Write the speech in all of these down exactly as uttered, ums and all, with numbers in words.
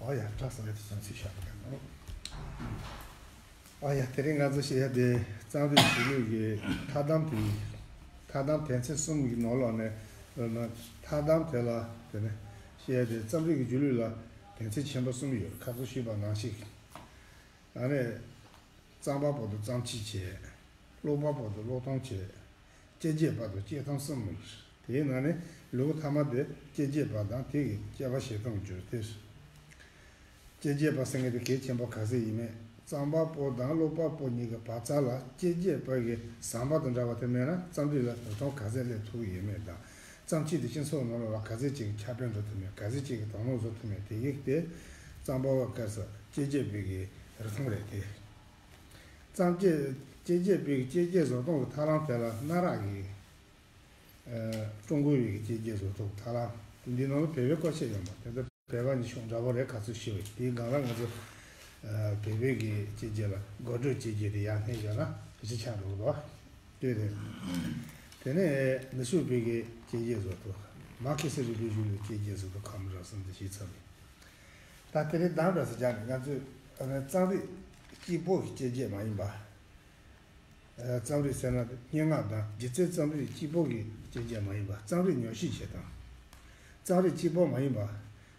ཨ་ཡ་དྲག་སང་ཡ་དེ་སོང་ཚིག་ཤག་ག་ཨ་ཡ་དེ་རིང་ང་ཚོ་བཤད་ཡ་དེ་རྩོམ་རིག་གཞུང་ལུགས་ཀྱི་མཐའ་དམ་དེ་ཡིན། མཐའ་དམ་དོན་ཚན་གསུམ་གྱི་ནང་ལོགས་ནས་མཐའ་དམ་དེ་ལ་དེ་ནས་བཤད་ཡ་དེ་རྩོམ་རིག་གི་སྒྱུ་ལུས་ལ་དོན་ཚན་ཆེན་པོ་གསུམ་ཡོད། ཁ་སང་ཞུས་པ་ནང་བཞིན། ཨ་ནི། རྩོམ་པ་པོ་དང་རྩོམ་སྤྱི་བྱས། ཀློག་པ་པོ་དང་ཀློག་སྟངས་བྱས། དཔྱད་བརྗོད་པ་དང་དཔྱད་སྟངས་གསུམ། དེའི་ནང་ནས་ལེའུ་མཐའ་མ་དེ་དཔྱད་བརྗོད་པ་དང་དེ་གི་དཔྱད་པ་བྱེད་སྟངས་བརྗོད་དེ། དཔྱད་བརྗོད་པ་ཟེར་མཁན་དེ་གལ་ཆེན་པོ་ག་ཚོད་ཡིན་མེད། རྩོམ་པ་པོ་དང་ཀློག་པ་པོ་གཉིས་ཀྱི་བར་མཚམས་ལ་དཔྱད་བརྗོད་པ་གི་ཟམ་པ་དང་འདྲ་བ་དེ་མེད་ན་རྩོམ་རིག་ལ་དོ་སྣང་ག་ཚོད་སླེབས་ཐུབ་ཀྱི་ཡོད་མེད་དང་། རྩོམ་སྤྱི་དེ་སྤྱི་ཚོགས་ནང་ལ་ག་ཚོད་ཅིག་ཁྱབ་སྤེལ་འགྲོ་ཐུབ་མེད། ག་ཚོད་ཅིག་གི་དོ་སྣང་བཟོ་ཐུབ་མེད། དེ་ཡིག་དེ་རྩོམ་པ་པོ་སྐབས་སུ་དཔྱད་བརྗོད་པའི་གི་རིགས་མཐོང་རེད་དེ། རྩོམ་སྤྱི་དཔྱད་བརྗོད་པའི་དཔྱད་བརྗོད་བཟོ་སྟངས་ཀྱི་ཐབས་ལམ་དེ་ལ་གནའ་རབས་ཀྱི་ཀྲུང་གོའི་དཔྱད་བརྗོད་བཟོ་སྟངས་ཐབས་ལམ་འདི་ནང་ལ་བོད་པའི་བཀོལ་སྤྱོད་ཡོད་མ་རེད། དེ་ལྟར་བོད་པ་ནི་ཤོག་འདྲ་པོ་རེད། ག་ཚོད་ཞུ་བའི་དེའི་སྒང་ལ་ང་ཚོ་བོད་པའི་གི་དཔྱད་བརྗོད་ལ་དགོད་བྲོའི་དཔྱད་བརྗོད་དེ་ཡར་སྣེ་བཞག་ན་གཞི་ཆགས་འགྲོ་གི་འདུག་དེ་རེད། དེ་ནས་ནུབ་ཕྱོགས་པའི་གི་དཔྱད་བརྗོད་བཟོ་སྟངས་མར་ཁེ་སི་རིག་པའི་གཞུང་ལུགས་དཔྱད་བརྗོད་བཟོ་སྟངས་ཁམས་ར་གསུམ་དུ་ཞིག་ཚར་བའི། ད་དེ་རིང་དང་འདྲ་སེ་སྦྱར་ནས་ང་ཚོས་རྩོམ་རིག་གཅིག་པོ་གི་དཔྱད་བརྗོད་མ་ཡིན་པ། རྩོམ་རིག་ཟེར་ན་སྙན་ངག་དང་སྒྱུ་རྩལ་རྩོམ་རིག་གཅིག་པོ་གི་དཔྱད་བརྗོད་མ་ཡིན་པ། རྩོམ་རིག་ཉམས་ཞིབ་བྱེད་སྟངས། རྩོམ་རིག་གཅིག་པོ་མ་ཡིན་པ།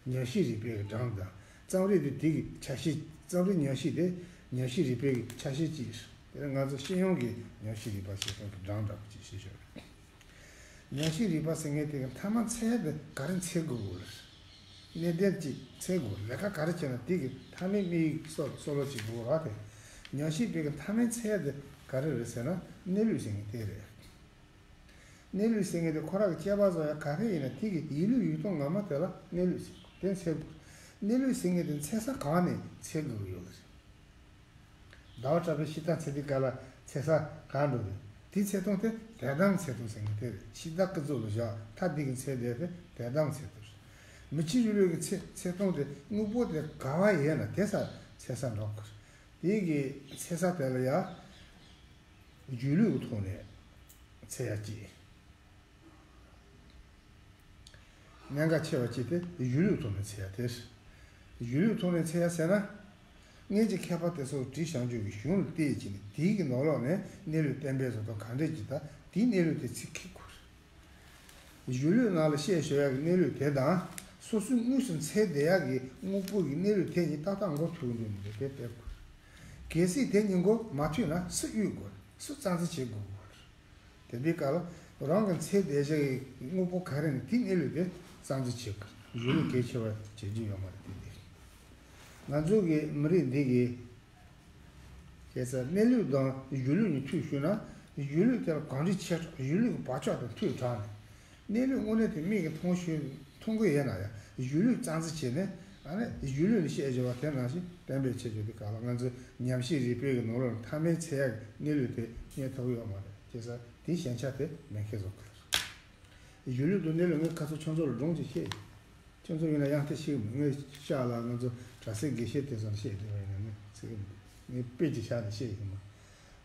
ཉམས་ཞིབ་རིག་པའི་སྒྲོམ་དང་། རྩོམ་རིག་དེ་དེ་གི་ཆ་ཤས། རྩོམ་རིག་ཉམས་ཞིབ་དེ་ཉམས་ཞིབ་རིག་པའི་ཆ་ཤས་གཅིག་རེད། དེ་ནི་ང་ཚོ་སྤྱི་ཡོངས་ཀྱི་ཉམས་ཞིབ་རིག་པ་ཞེས་སོགས་ཀྱི་སྒྲོམ་འདྲ་པོ་ཅིག་ཞེས་ཞུ་རེད། ཉམས་ཞིབ་རིག་པ་ཟེར་མཁན་དེ་གི་མཐའ་མ་འཚོལ་ཡ་དེ་ག་རེ་འཚོལ་དགོས་ལ། གནད་དོན་གཅིག་འཚོལ་དགོས། ལས་ཀ་ག་རེ་བྱས་ན་དེ་གི་མཐའ་མའི་དམིགས་ཡུལ་སོ་སོ་ལོ་ཅིག་དགོས་ར་དེ། ཉམས་ཞིབ་པའི་གི་མཐའ་མའི་འཚོལ་ཡ་དེ་ག་རེ་རེད་ཟེར་ན་གནས་ལུགས་ཟེར་མཁན་དེ་རེད། གནས་ལུགས་ཟེར་མཁན་དེ་ཁོ་རང་གི་དཔྱད་པ་བཟོ་ཡ་ག་རེ་ཡིན་ན་དེ་གི་ཡིན་ལུགས་ཡོད་སྟངས་ངོ་མ་དེ་ལ་གནས་ལུགས་ཟེར། དེ་འཚོལ་དགོས། གནས་ལུགས་ཟེར་མཁན་དེ་འཚོལ་ས་གང་ནས་འཚོལ་དགོས་ཀྱི་ཡོད་ལ་རེད། ཟླ་བ་གྲགས་པས་ཕྱི་ཟླ་འཚོལ་དུས་སྐབས་ལ་འཚོལ་ས་གང་འགྲོ་རེད། དེའི་འཚོལ་སྟངས་དེ་དོན་དམ་འཚོལ་སྟངས་ཟེར་མཁན་དེ་རེད། ཕྱི་ཟླ་སྐུ་གཟུགས་ལ་བཞག་མཐའ་འདི་གི་འཚོལ་བསྡད་དེ་དོན་དམ་འཚོལ་སྟངས་རེད། མི་ཕྱིའི་གཞུང་ལུགས་ཀྱི་འཚོལ་འཚོལ་སྟངས་དེ་དངོས་པོ་དེ་ག་བ་ཡོད་ན་དེ་སར་འཚོལ་ས་འགྲོ་དགོས་རེད། དེ་གི་འཚོལ་ས་དེ་ལ་ཡང་སྒྱུ་ལུས་ཀྱི་ཐོག་ནས་འཚོལ་ཡ་གཅིག་གནད་འགག་ཆེ་བ་གཅིག་དེ་སྒྱུ་ལུས་ཐོག་ནས་འཚོལ་ཡ་དེ་རེད། སྒྱུ་ལུས་ཐོག་ནས་འཚོལ་ཡ་ཟེར་ན། སྔོན་གྱི་མཁས་པ་དེ་ཚོས་བྲིས་བཞག་རྒྱུ་གི་གཞུང་ལ་བལྟས་བྱས་ནས་དེའི་གི་ནང་ལོགས་ནས་གནས་ལུགས་གཏན་འབེབས་བཟོ་སྟངས་ག་འདྲས་ཅིག་དང་དེའི་གནས་ལུགས་དེ་ཚིག་ཁེགས་དགོས་རེད། སྒྱུ་ལུས་ནང་ལ་བཤད་བཞག་ཡ་གི་གནས་ལུགས་དེ་དང་སོ་སོའི་དངོས་སུ་འཚོལ་བསྡད་ཡ་གི་དངོས་པོ་གི་གནས་ལུགས་དེ་གཉིས་ཏག་ཏག་མགོ་ཐུག་འདུག་མི་འདུག་དེ་བལྟ་དགོས་རེད། གལ་སྲིད་དེ་གཉིས་མགོ་མ་ཐུག་ན་སུ་གཡུག་དགོས་རེད། སུ་རྩ་འཛིན་བྱེད་དགོས་རེད། དེ་འདྲའི་སྐབས་ལ་རང་གི་འཚོལ་བསྡད་བཞག་གི་དངོས་པོ་ག་རེ་ནི་དེའི་གནས་ལུགས་དེ་རྩ་འཛིན་བྱེད་དགོས། སྒྱུ་ལུས་གལ་ཆེ་བ་བྱེད་རྒྱུ་ཡོད་མ་རེད་དེ་འདི། ང་ཚོ་གི་མི་རིགས་འདི་གི་བྱས་ཙང་གནས་ལུགས་དང་སྒྱུ་ལུས་གཉིས་མཐུད་ཞུས་ན་སྒྱུ་ལུས་དེ་ལ་གང་འདྲ་ཆེ་དྲགས་སྒྱུ་ལུས་ཀྱི་བག་ཆགས་དང་མཐུད་དྲགས་ནས་གནས་ལུགས་དངོས་གནས་དེ་མིག་གིས་མཐོང་ཤེས་མཐོང་གི་ཡོད་ན་ཡང་སྒྱུ་ལུས་རྩ་འཛིན་བྱས་ནས་ཨ་ནི་སྒྱུ་ལུས་ལ་བཤད་བཞག་པ་དེ་ནང་བཞིན་གཏན་འབེབས་བྱེད་རྒྱུ་དེ་ག་ལ་ང་ཚོ་ཉམས་ཞིབ་རིག་པའི་གི་ནང་ལོགས་ལ་མཐའ་མའི་འཚོལ་ཡ་གི་གནས་ལུགས་དེ་རྙེད་ཐུབ་ཡོད་མ་རེད། བྱས་ཙང་དེའི་ཞན་ཆ་དེ་མེད་མཁན་བཟོ་དགོས། སྒྱུ་ལུས་དང་གནས་ལུགས་ངས་ཁ་སང་ཁྱོད་ཚོ་ལ་སྒྲུང་ཅིག་བཤད་ཡིན། ཁྱོད་ཚོ་ཡིན་ན་དབྱངས་ཐིག་ཤེས་གི་མིན། ངས་ཤག་ལ་ང་ཚོ་གྲྭ་སའི་དགེ་བཤེས་དེ་ཚོ་ལ་བཤད་བསྡད་པ་ཡིན་ན་ནི་ཚིག་གི་མིན། ངས་དཔེ་ཅིག་བཞག་ནས་བཤད་ཡིན་མ།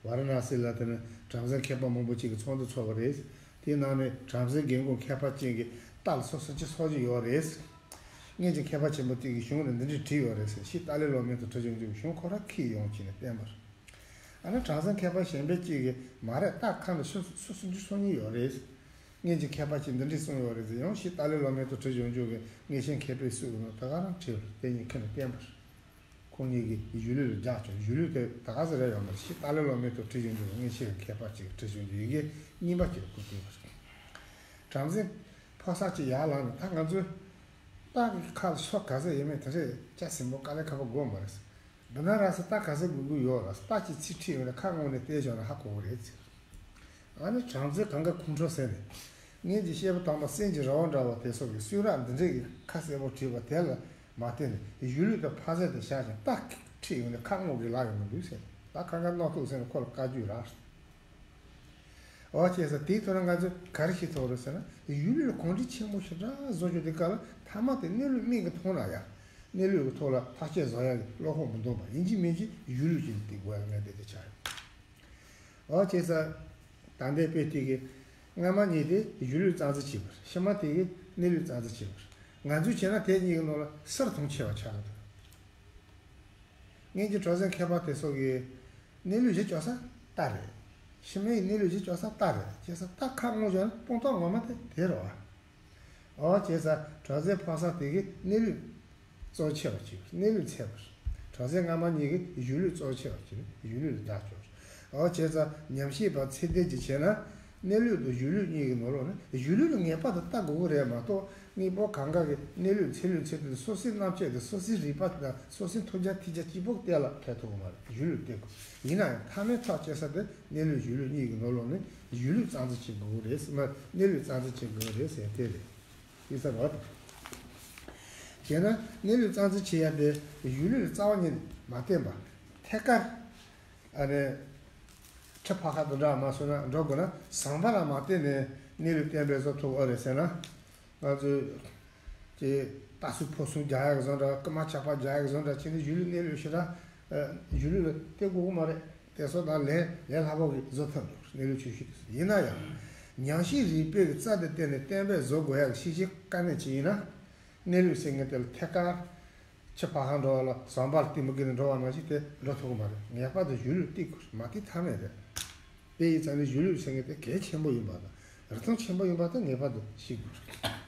ཝཱ་ར་ཎ་སི་ལ་དེ་ནི་བྲམ་ཟེ་མཁས་པ་མང་པོ་ཅིག་གིས་ཚོགས་འདུ་ཚོགས་པ་རེད། དེའི་ནང་ནས་བྲམ་ཟེ་རྒན་ཁོང་མཁས་པ་ཅན་གྱི་རྟ་ལ་སོ་སོ་ཅི་སོགས་ཀྱི་ཡོད་རེད། སྔོན་གྱི་མཁས་པ་ཆེན་པོ་དེ་གིས་གཞུང་ལ་འདི་འདྲས་བྲིས་ཡོད་རེད་ཟེར་ཞེས་ཏཱ་ལའི་བླ་མའི་ཐོག་བྲིས་བྱུང་རྒྱུ་གཞུང་ཁོ་རང་འཁྱེར་ཡོང་བྱས་ནས་བསྟན་པར། ཨ་ནི་བྲམ་ཟེ་མཁས་པ་གཞན་པ་ཅིག་གིས་མ་རེད། རྟ་ཁ་ལ་སོ་སོ་སོ་སོ་ཅི་སོགས་ཀྱི་ཡོད་རེད། སྔོན་གྱི་མཁས་པ་ཅིག་འདི་འདྲས་གསུངས་ཡོད་རེད་ཟེར་ཡང་ཞེས་ཏཱ་ལའི་བླ་མའི་ཐོག་བྲིས་བྱུང་རྒྱུ་གི་དངོས་བཤེས་མཁས་པའི་སྲོལ་ནང་ད་ག་རང་བྲིས་པར་དེ་གཉིས་ཁྱེར་ནས་བསྟན་པར། ཁོང་གཉིས་ཀྱིས་སྒྱུ་ལུས་ལ་རྒྱག་བྱུང་། སྒྱུ་ལུས་དེ་ད་ག་ཟེ་རེད་ཡོད་མ་རེད། ཞེས་ཏཱ་ལའི་བླ་མའི་ཐོག་བྲིས་བྱུང་རྒྱུ་དངོས་བཤེས་མཁས་པ་ཅིག་བྲིས་བྱུང་རྒྱུ་ཡི་གེ་རྙིང་པ་ཅིག་བཀོད་དེ་བར། བྲམ་ཟེ་ཕོ་གསར་ཅིག་ཡར་ལངས་ནས་ད་ང་ཚོའི་རྟ་གི་ཁ་ལ་སོ་ག་ཟེ་ཡོད་མེད་དེ་རེད་ཅག་ཟིན་པོ་དཀའ་ལས་ཁག་པོ་དགོས་མ་རེད། འདི་ན་ར་སོ་རྟ་ག་ཟེ་དགོས་ཀྱི་ཡོད་ལ་རྟ་ཅིག་ཚིག་ཁྲིད་ཡོང་ནས་ཁ་སྔོག་ནས་བལྟས་བྱུང་ན་ཧ་གོ་གི་རེད་ཟེར། ཨ་ནི་བྲམ་ཟེ་གང་ག་ཁོང་ཁྲོ་ཟེར་ནས། སྔོན་གྱི་བཤད་པ་དམ་པ་སེམས་ཀྱི་རི་བོ་འདྲ་བ་དེ་སོགས་ཀྱི་གསུང་རབ་འདི་འདྲའི་གི་ཁ་གསལ་པོ་བྲིས་པ་དེ་ལ་མ་བརྟེན་ནས་སྒྱུ་ལུས་དང་ཕ་ཟེར་དེ་བཞག་ཅིང་རྟ་ཁྲིད་ཡོང་ནས་ཁ་སྔོག་གི་ལ་ཡོང་གི་འདུག་ཟེར། ད་གང་ག་རྣོ་ཐུག་ཟེར་ནས་ཁོ་ལ་བཀའ་བརྒྱུད་རག་འོ་བྱས་ཙང་དེའི་ཐོག་ནས་ང་ཚོས་ག་རེ་ཤེས་ཐུབ་རེད་ཟེར་ན་སྒྱུ་ལུས་ལ་གོམས་འདྲིས་ཆེན་པོ་ཞེ་དྲག་བཟོ་རྒྱུ་དེ་ག་ལ་མཐའ་མ་དེ་གནས་ལུགས་མིག་གིས་མཐོང་ན་ཡང་གནས་ལུགས་ཀྱི་ཐོག་ལ་ཐག་གཅོད་བཟོ་ཡ་གི་བློ་ཁོག་མི་འདུག་པ་ཡིན་གཅིག་མིན་གཅིག་སྒྱུ་ལུས་ཀྱི་སྟེགས་དགོས་ཡ་ངས་དེ་དེ་ཆགས་ཡོད། འོ་བྱས་ཙང་ད་ལྟའི་དཔེ་དེ་གི་སྔ་མ་གཉིས་དེ་སྒྱུ་ལུས་རྩ་འཛིན་བྱས་པ་རེད། ཕྱི་མ་དེ་གི་གནས་ལུགས་རྩ་འཛིན་བྱས་པ་རེད། ང་ཚོས་བྱས་ན་དེ་གཉིས་ཀྱི་ནང་ལ་སུར་མཐོང་ཆེ་བ་ཆགས་ཀྱི་འདུག་སྔོན་གྱི་གྲོགས་མཛད་མཁས་པ་དེ་ཚོ་གིས་གནས་ལུགས་གཞི་བཅོལ་ས་རྟ་རེད། ཕྱི་མའི་གནས་ལུགས་གཞི་བཅོལ་ས་རྟ་རེད། བྱས་ཙང་རྟ་ཁ་སྔོག་བཞག་ན་སྤུངས་རྟོགས་ངོ་མ་དེ་དེ་རེད་བ། ཨོ་བྱས་ཙང་གྲོགས་མཛད་ཕོ་གསར་དེ་གིས་གནས་ལུགས་གཙོ་ཆེ་བ་གཅིག་གནས་ལུགས་འཚོལ་བ་རེད། གྲོགས་མཛད་སྔ་མ་གཉིས་ཀྱིས་གཞུང་ལུགས་གཙོ་ཆེ་བ་གཅིག་གཞུང་ལུགས་ལ་བརྡ་སྤྲོད་རེད། ཨོ་བྱས་ཙང་ཉམས་ཞིབ་པ་ཚད་ལྡན་གྱིས་བྱས་ན། གནས་ལུགས་དང་གཞུང་ལུགས་གཉིས་ཀྱི་ནང་ལོགས་ནས་གཞུང་ལུགས་ལ་ངེས་པར་དུ་ལྟ་དགོས་ཀྱི་རེད་མ་གཏོགས། དངོས་པོ་གང་ག་གི་གནས་ལུགས་འཚོལ་ལུགས་འཚོལ་དུས་སོ་སོའི་རྣམ་དཔྱོད་དང་སོ་སོའི་རིག་པ་དང་སོ་སོའི་ཐོས་རྒྱ་ཐོས་རྒྱ་གཅིག་པོ་གཏན་ལ་ཕེབས་ཐུབ་ཀྱི་མ་རེད། གཞུང་ལུགས་གཏན་དགོས། ཡིན་ན་ཡང་མཐའ་མའི་ཐག་བཅད་ས་དེ་གནས་ལུགས་གཞུང་ལུགས་གཉིས་ཀྱི་ནང་ལོགས་ནས་གཞུང་ལུགས་རྩ་འཛིན་བྱེད་དགོས་ཀྱི་རེད་ཟེར་ན། གནས་ལུགས་རྩ་འཛིན་བྱེད་དགོས་ཀྱི་རེད་ཟེར་དེ་རེད། ཡིན་ས་རེད། བྱས་ན་གནས་ལུགས་རྩ་འཛིན་བྱེད་ཡ་དེ་གཞུང་ལུགས་ལ་རྩ་བ་ཉིད་ནས་མ་བརྟེན་པ། ཐད་ཀར་ཨ་ནི་ཁྲི་ཕ་ཁ་དང་འདྲ་མ་སོང་ན་འགྲོ་དགོས་ན། ཟམ་པ་ལ་མ་བརྟེན་ནས་གནས་ལུགས་གཏན་འབེབས་བཟོ་ཐུབ་ཨ་རེད་ཟེར་ན། ང་ཚོས་ཀྱི་རྟ་སུ་ཕོ་སུ་རྒྱག་ཡག་བཟོ་འདྲ། རྐུ་མ་ཆག་པ་རྒྱག་ཡག་བཟོ་འདྲ་བྱས་ནས་གཞུང་ལུགས་གནས་ལུགས་ཞེ་དྲག་གཞུང་ལུགས་ལ་བརྟེན་དགོས་ཀྱི་མ་རེད། དེ་ཚོ་དང་ལས་ལས་སླ་པོ་གི་བཟོ་ཐུབ་འདུག་གནས་ལུགས་ཆོས་བཤད་དེ་ཚོ་ཡིན་ན་ཡང་། ཉམས་ཞིབ་རིག་པའི་གི་རྩལ་དེ་བརྟེན་ནས་གཏན་འབེབས་བཟོ་དགོས་ཡག་གི་ཤེས་བྱའི་དཀའ་གནད་ཅིག་ཡིན་ན། གནས་ལུགས་ཟེར་མཁན་དེ་ལ་ཐད་ཀར་ཁྱི་ཕ་ཧ་འགྲོ་བ་ལ་ཟམ་པར་ལྟད་མོ་བགད་ནས་འགྲོ་བ་ནང་བཞིན་དེ་འགྲོ་ཐུབ་ཀྱི་མ་རེད། ངེས་པར་དུ་གཞུང་ལུགས་བརྟེན་དགོས་རེད། མ་བརྟེན་ཐབས་མེད་རེད། དེ་ཡིན་ཙང་ནི་གཞུང་ལུགས་ཟེར་མཁན་དེ་གལ་ཆེན་པོ་ཡིན་པ་དང་རིག་མཐོང་ཆེན་པོ་ཡིན་པ་དེ་ངེས་པར་དུ་ཤེས་དགོས་རེད།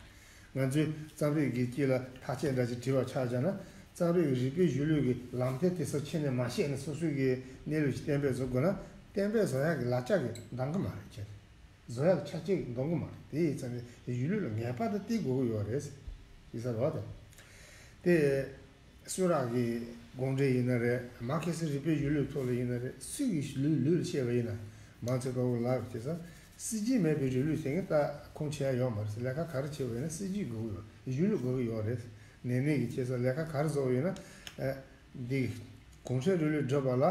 ང་ཚོས་རྩོམ་རིག་གི་དཀྱིལ་ལ་ཐག་བཅད་འདྲ་ཞིག་བྲིས་པ་ཆགས་བཞག་ན། རྩོམ་རིག་གི་རིག་པའི་གཞུང་ལུགས་ཀྱི་ལམ་སྟོན་དེ་ཚོ་ཕྱི་ནས་མ་ཤེས་ནས་སོ་སོའི་གི་གནས་ལུགས་ཤིག་གཏན་འབེབས་བཟོ་དགོས་ན། གཏན་འབེབས་བཟོ་ཡག་གི་ལག་ཆ་གི་འདང་གི་མ་རེད་ཅེས། བཟོ་ཡག་ཆ་རྐྱེན་གྱིས་འདང་གི་མ་རེད། དེ་ཡིན་ཙང་ནི་གཞུང་ལུགས་ལ་ངེས་པར་དུ་བརྟེན་དགོས་ཀྱི་ཡོད་རེད། ཅེས་ཟེར་བ་དང་། དེ་སུ་རག་གི་དགོངས་འགྲེལ་ཡིན་ན་རེད། མར་ཁེ་སི་རིག་པའི་གཞུང་ལུགས་ཐོག་ལ་ཡིན་ན་རེད། སུ་གི་ལུགས་ལུགས་ལ་བཤད་པ་ཡིན་ན། མང་ཆེ་ལྟ་བུ་ལགས་བྱས་ཙང་། སྲིད་ཇུས་མེད་པའི་རིང་ལུགས་ཟེར་མཁན་ད་ཁུངས་ཆེ་ཡ་ཡོད་མ་རེད། ལས་ཀ་ག་རེ་བྱེད་པ་ཡིན་ན་སྲིད་ཇུས་དགོས་ཀྱི་ཡོད། གཞུང་ལུགས་དགོས་ཀྱི་ཡོད་རེད། ནས་ནས་ཀྱི་བྱས་ཙང་ལས་ཀ་ག་རེ་བཟོ་བ་ཡིན་ན། ཨ། འདི་གུང་ཁྲན་རིང་ལུགས་སྒྲུབ་པ་ལ།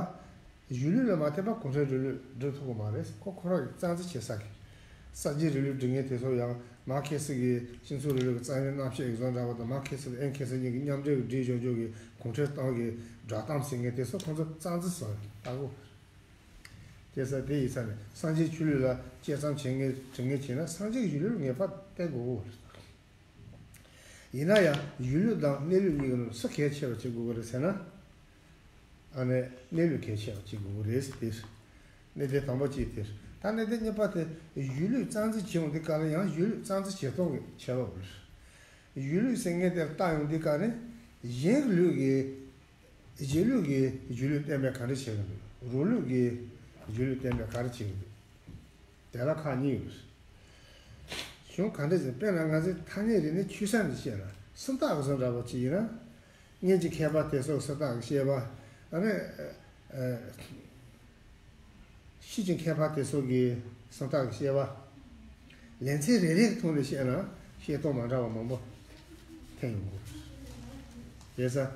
གཞུང་ལུགས་ལ་མ་བརྟེན་པར་གུང་ཁྲན་རིང་ལུགས་སྒྲུབ་ཐུབ་ཀྱི་མ་རེད། ཁོ་ཁོ་རང་གི་རྩ་འཛིན་བྱེད་ས་གི། གསར་བརྗེའི་རིང་ལུགས་སྒྲུབ་མཁན་དེ་ཚོ་ཡང་མར་ཁེ་སི་གི་སྤྱི་ཚོགས་རིང་ལུགས་ཀྱི་རྩ་བའི་རྣམ་དཔྱོད་ཀྱི་བཟོ་འདྲ་བ་དང་། མར་ཁེ་སི་དང་ཨེན་ཁེ་སི་གཉིས་ཀྱི་མཉམ་འབྲེལ་གྱི་སྒྲིག་གཞུང་ཅུང་གི་གུང་ཁྲན་ཏང་གི་བསྒྲགས་གཏམ་ཟེར་མཁན་དེ་ཚོ་ཁོང་ཚོ་རྩ་འཛིན་བཟོ་ཡོད་ལྟ་བུ། དེ་ས་དེ་ཡིན་ས་ནས་སངས་རྒྱས་ཆོས་ལུགས་ལ་དཔྱད་རྩོམ་བྱེད་མཁན་དྲི་ངན་བྱས་ན་སངས་རྒྱས་ཀྱི་གཞུང་ལུགས་ལ་ངེས་པར་བརྟེན་དགོས་ཀྱི་ཡོད་རེད། ཡིན་ན་ཡང་གཞུང་ལུགས་དང་གནས་ལུགས་གཉིས་ཀྱི་ནང་སུ་གལ་ཆེ་བ་བྱེད་དགོས་ཀྱི་རེད་ཟེར་ན། ཨ་ནི་གནས་ལུགས་གལ་ཆེ་བ་བྱེད་དགོས་ཀྱི་རེད་ཟེར་དེ། གནད་དོན་དང་པོ་གཅིག་དེ། ད་གནད་དོན་གཉིས་པ་དེ་གཞུང་ལུགས་རྩ་འཛིན་བྱེད་ཡོང་དུས་སྐབས་ལ་ཡང་གཞུང་ལུགས་རྩ་འཛིན་བྱེད་སྟངས་ཀྱི་ཁྱད་པར་ཡོད་རེད། གཞུང་ལུགས་ཟེར་མཁན་དེར་ལྟ་ཡོང་དུས་སྐབས་ནི་གཞན་གྱི་ལུགས་ཀྱི། རྗེས་ལུགས་ཀྱིས་གཞུང་ལུགས་གཏན་འབེབས་ག་འདྲ་བྱེད་ཀྱི་འདུག་རང་ལུགས་ཀྱིས་གཞུང་ལུགས་གཏན་འབེབས་ག་རེ་བྱེད་ཀྱི་འདུག་དེ་ལ་ཁག་གཉིས་ཡོད། གཞུང་ག་འདྲ་ཞིག་དཔེར་ན་ང་ཚོས་ཐ་སྙད་རིག་གནས་ཆོས་ས་ནས་བཤད་ན་སུམ་རྟགས་ཀྱི་བཟོ་འདྲ་པོ་ཅིག་ཡིན་ན། སྔོན་གྱི་མཁས་པ་དེ་ཚོས་སུམ་རྟགས་ཀྱི་བཤད་པ། ཨ་ནི། ཨ། ཕྱིས་ཀྱི་མཁས་པ་དེ་ཚོ་གིས་སུམ་རྟགས་ཀྱི་བཤད་པ། ལེ་ཚན་རེ་རེའི་ཐོག་ནས་བཤད་ན་བཤད་སྟངས་མ་འདྲ་བ་མང་པོ་ཐོན་ཡོང་གི་རེད། བྱས་ཙང་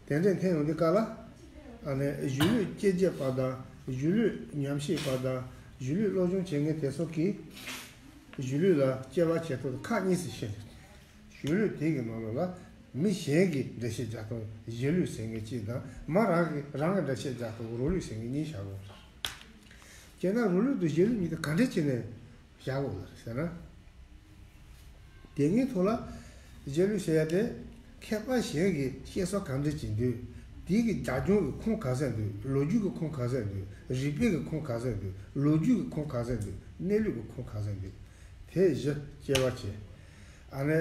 དེ་འདྲས་ཐོན་ཡོང་དུས་སྐབས་ལ། ཨ་ནི་གཞུང་ལུགས་དཔྱད་བརྗོད་པ་དང་གཞུང་ལུགས་ཉམས་ཞིབ་པ་དང་གཞུང་ལུགས་སློབ་སྦྱོང་བྱེད་མཁན་དེ་ཚོ་གིས་གཞུང་ལུགས་ལ་དཔྱད་པ་བྱེད་སྟངས་ཁག་གཉིས་སུ་ཕྱེ་ནས། གཞུང་ལུགས་དེ་གི་ནང་ལོགས་ལ་མི་གཞན་གྱིས་འགྲེལ་བཤད་རྒྱག་སྟངས་གཞན་ལུགས་ཟེར་མཁན་གཅིག་དང་། མི་རང་གིས་རང་གི་འགྲེལ་བཤད་རྒྱག་སྟངས་རང་ལུགས་ཟེར་མཁན་གཉིས་བཞག་དགོས་རེད། བྱས་ན་རང་ལུགས་དང་གཞན་ལུགས་གཉིས་དེ་ག་འདྲས་བྱས་ནས་བཞག་དགོས་རེད་ཟེར་ན། དེ་སྔའི་ཐོག་ལ་གཞན་ལུགས་ཟེར་ཡ་དེ་མཁས་པ་གཞན་གྱིས་བཤད་སྲོལ་ག་འདྲས་ཅིག་འདུག་དེའི་གི་རྒྱབ་ལྗོངས་ཀྱི་ཁུངས་ག་ཚད་འདུག་ལོ་རྒྱུས་ཀྱི་ཁུངས་ག་ཚད་འདུག་རིག་པའི་གི་ཁུངས་ག་ཚད་འདུག་ལོ་རྒྱུས་ཀྱི་ཁུངས་ག་ཚད་འདུག་གནས་ལུགས་ཀྱི་ཁུངས་ག་ཚད་འདུག་དེ་བཞི་དཔྱད་པ་བྱས། ཨ་ནི།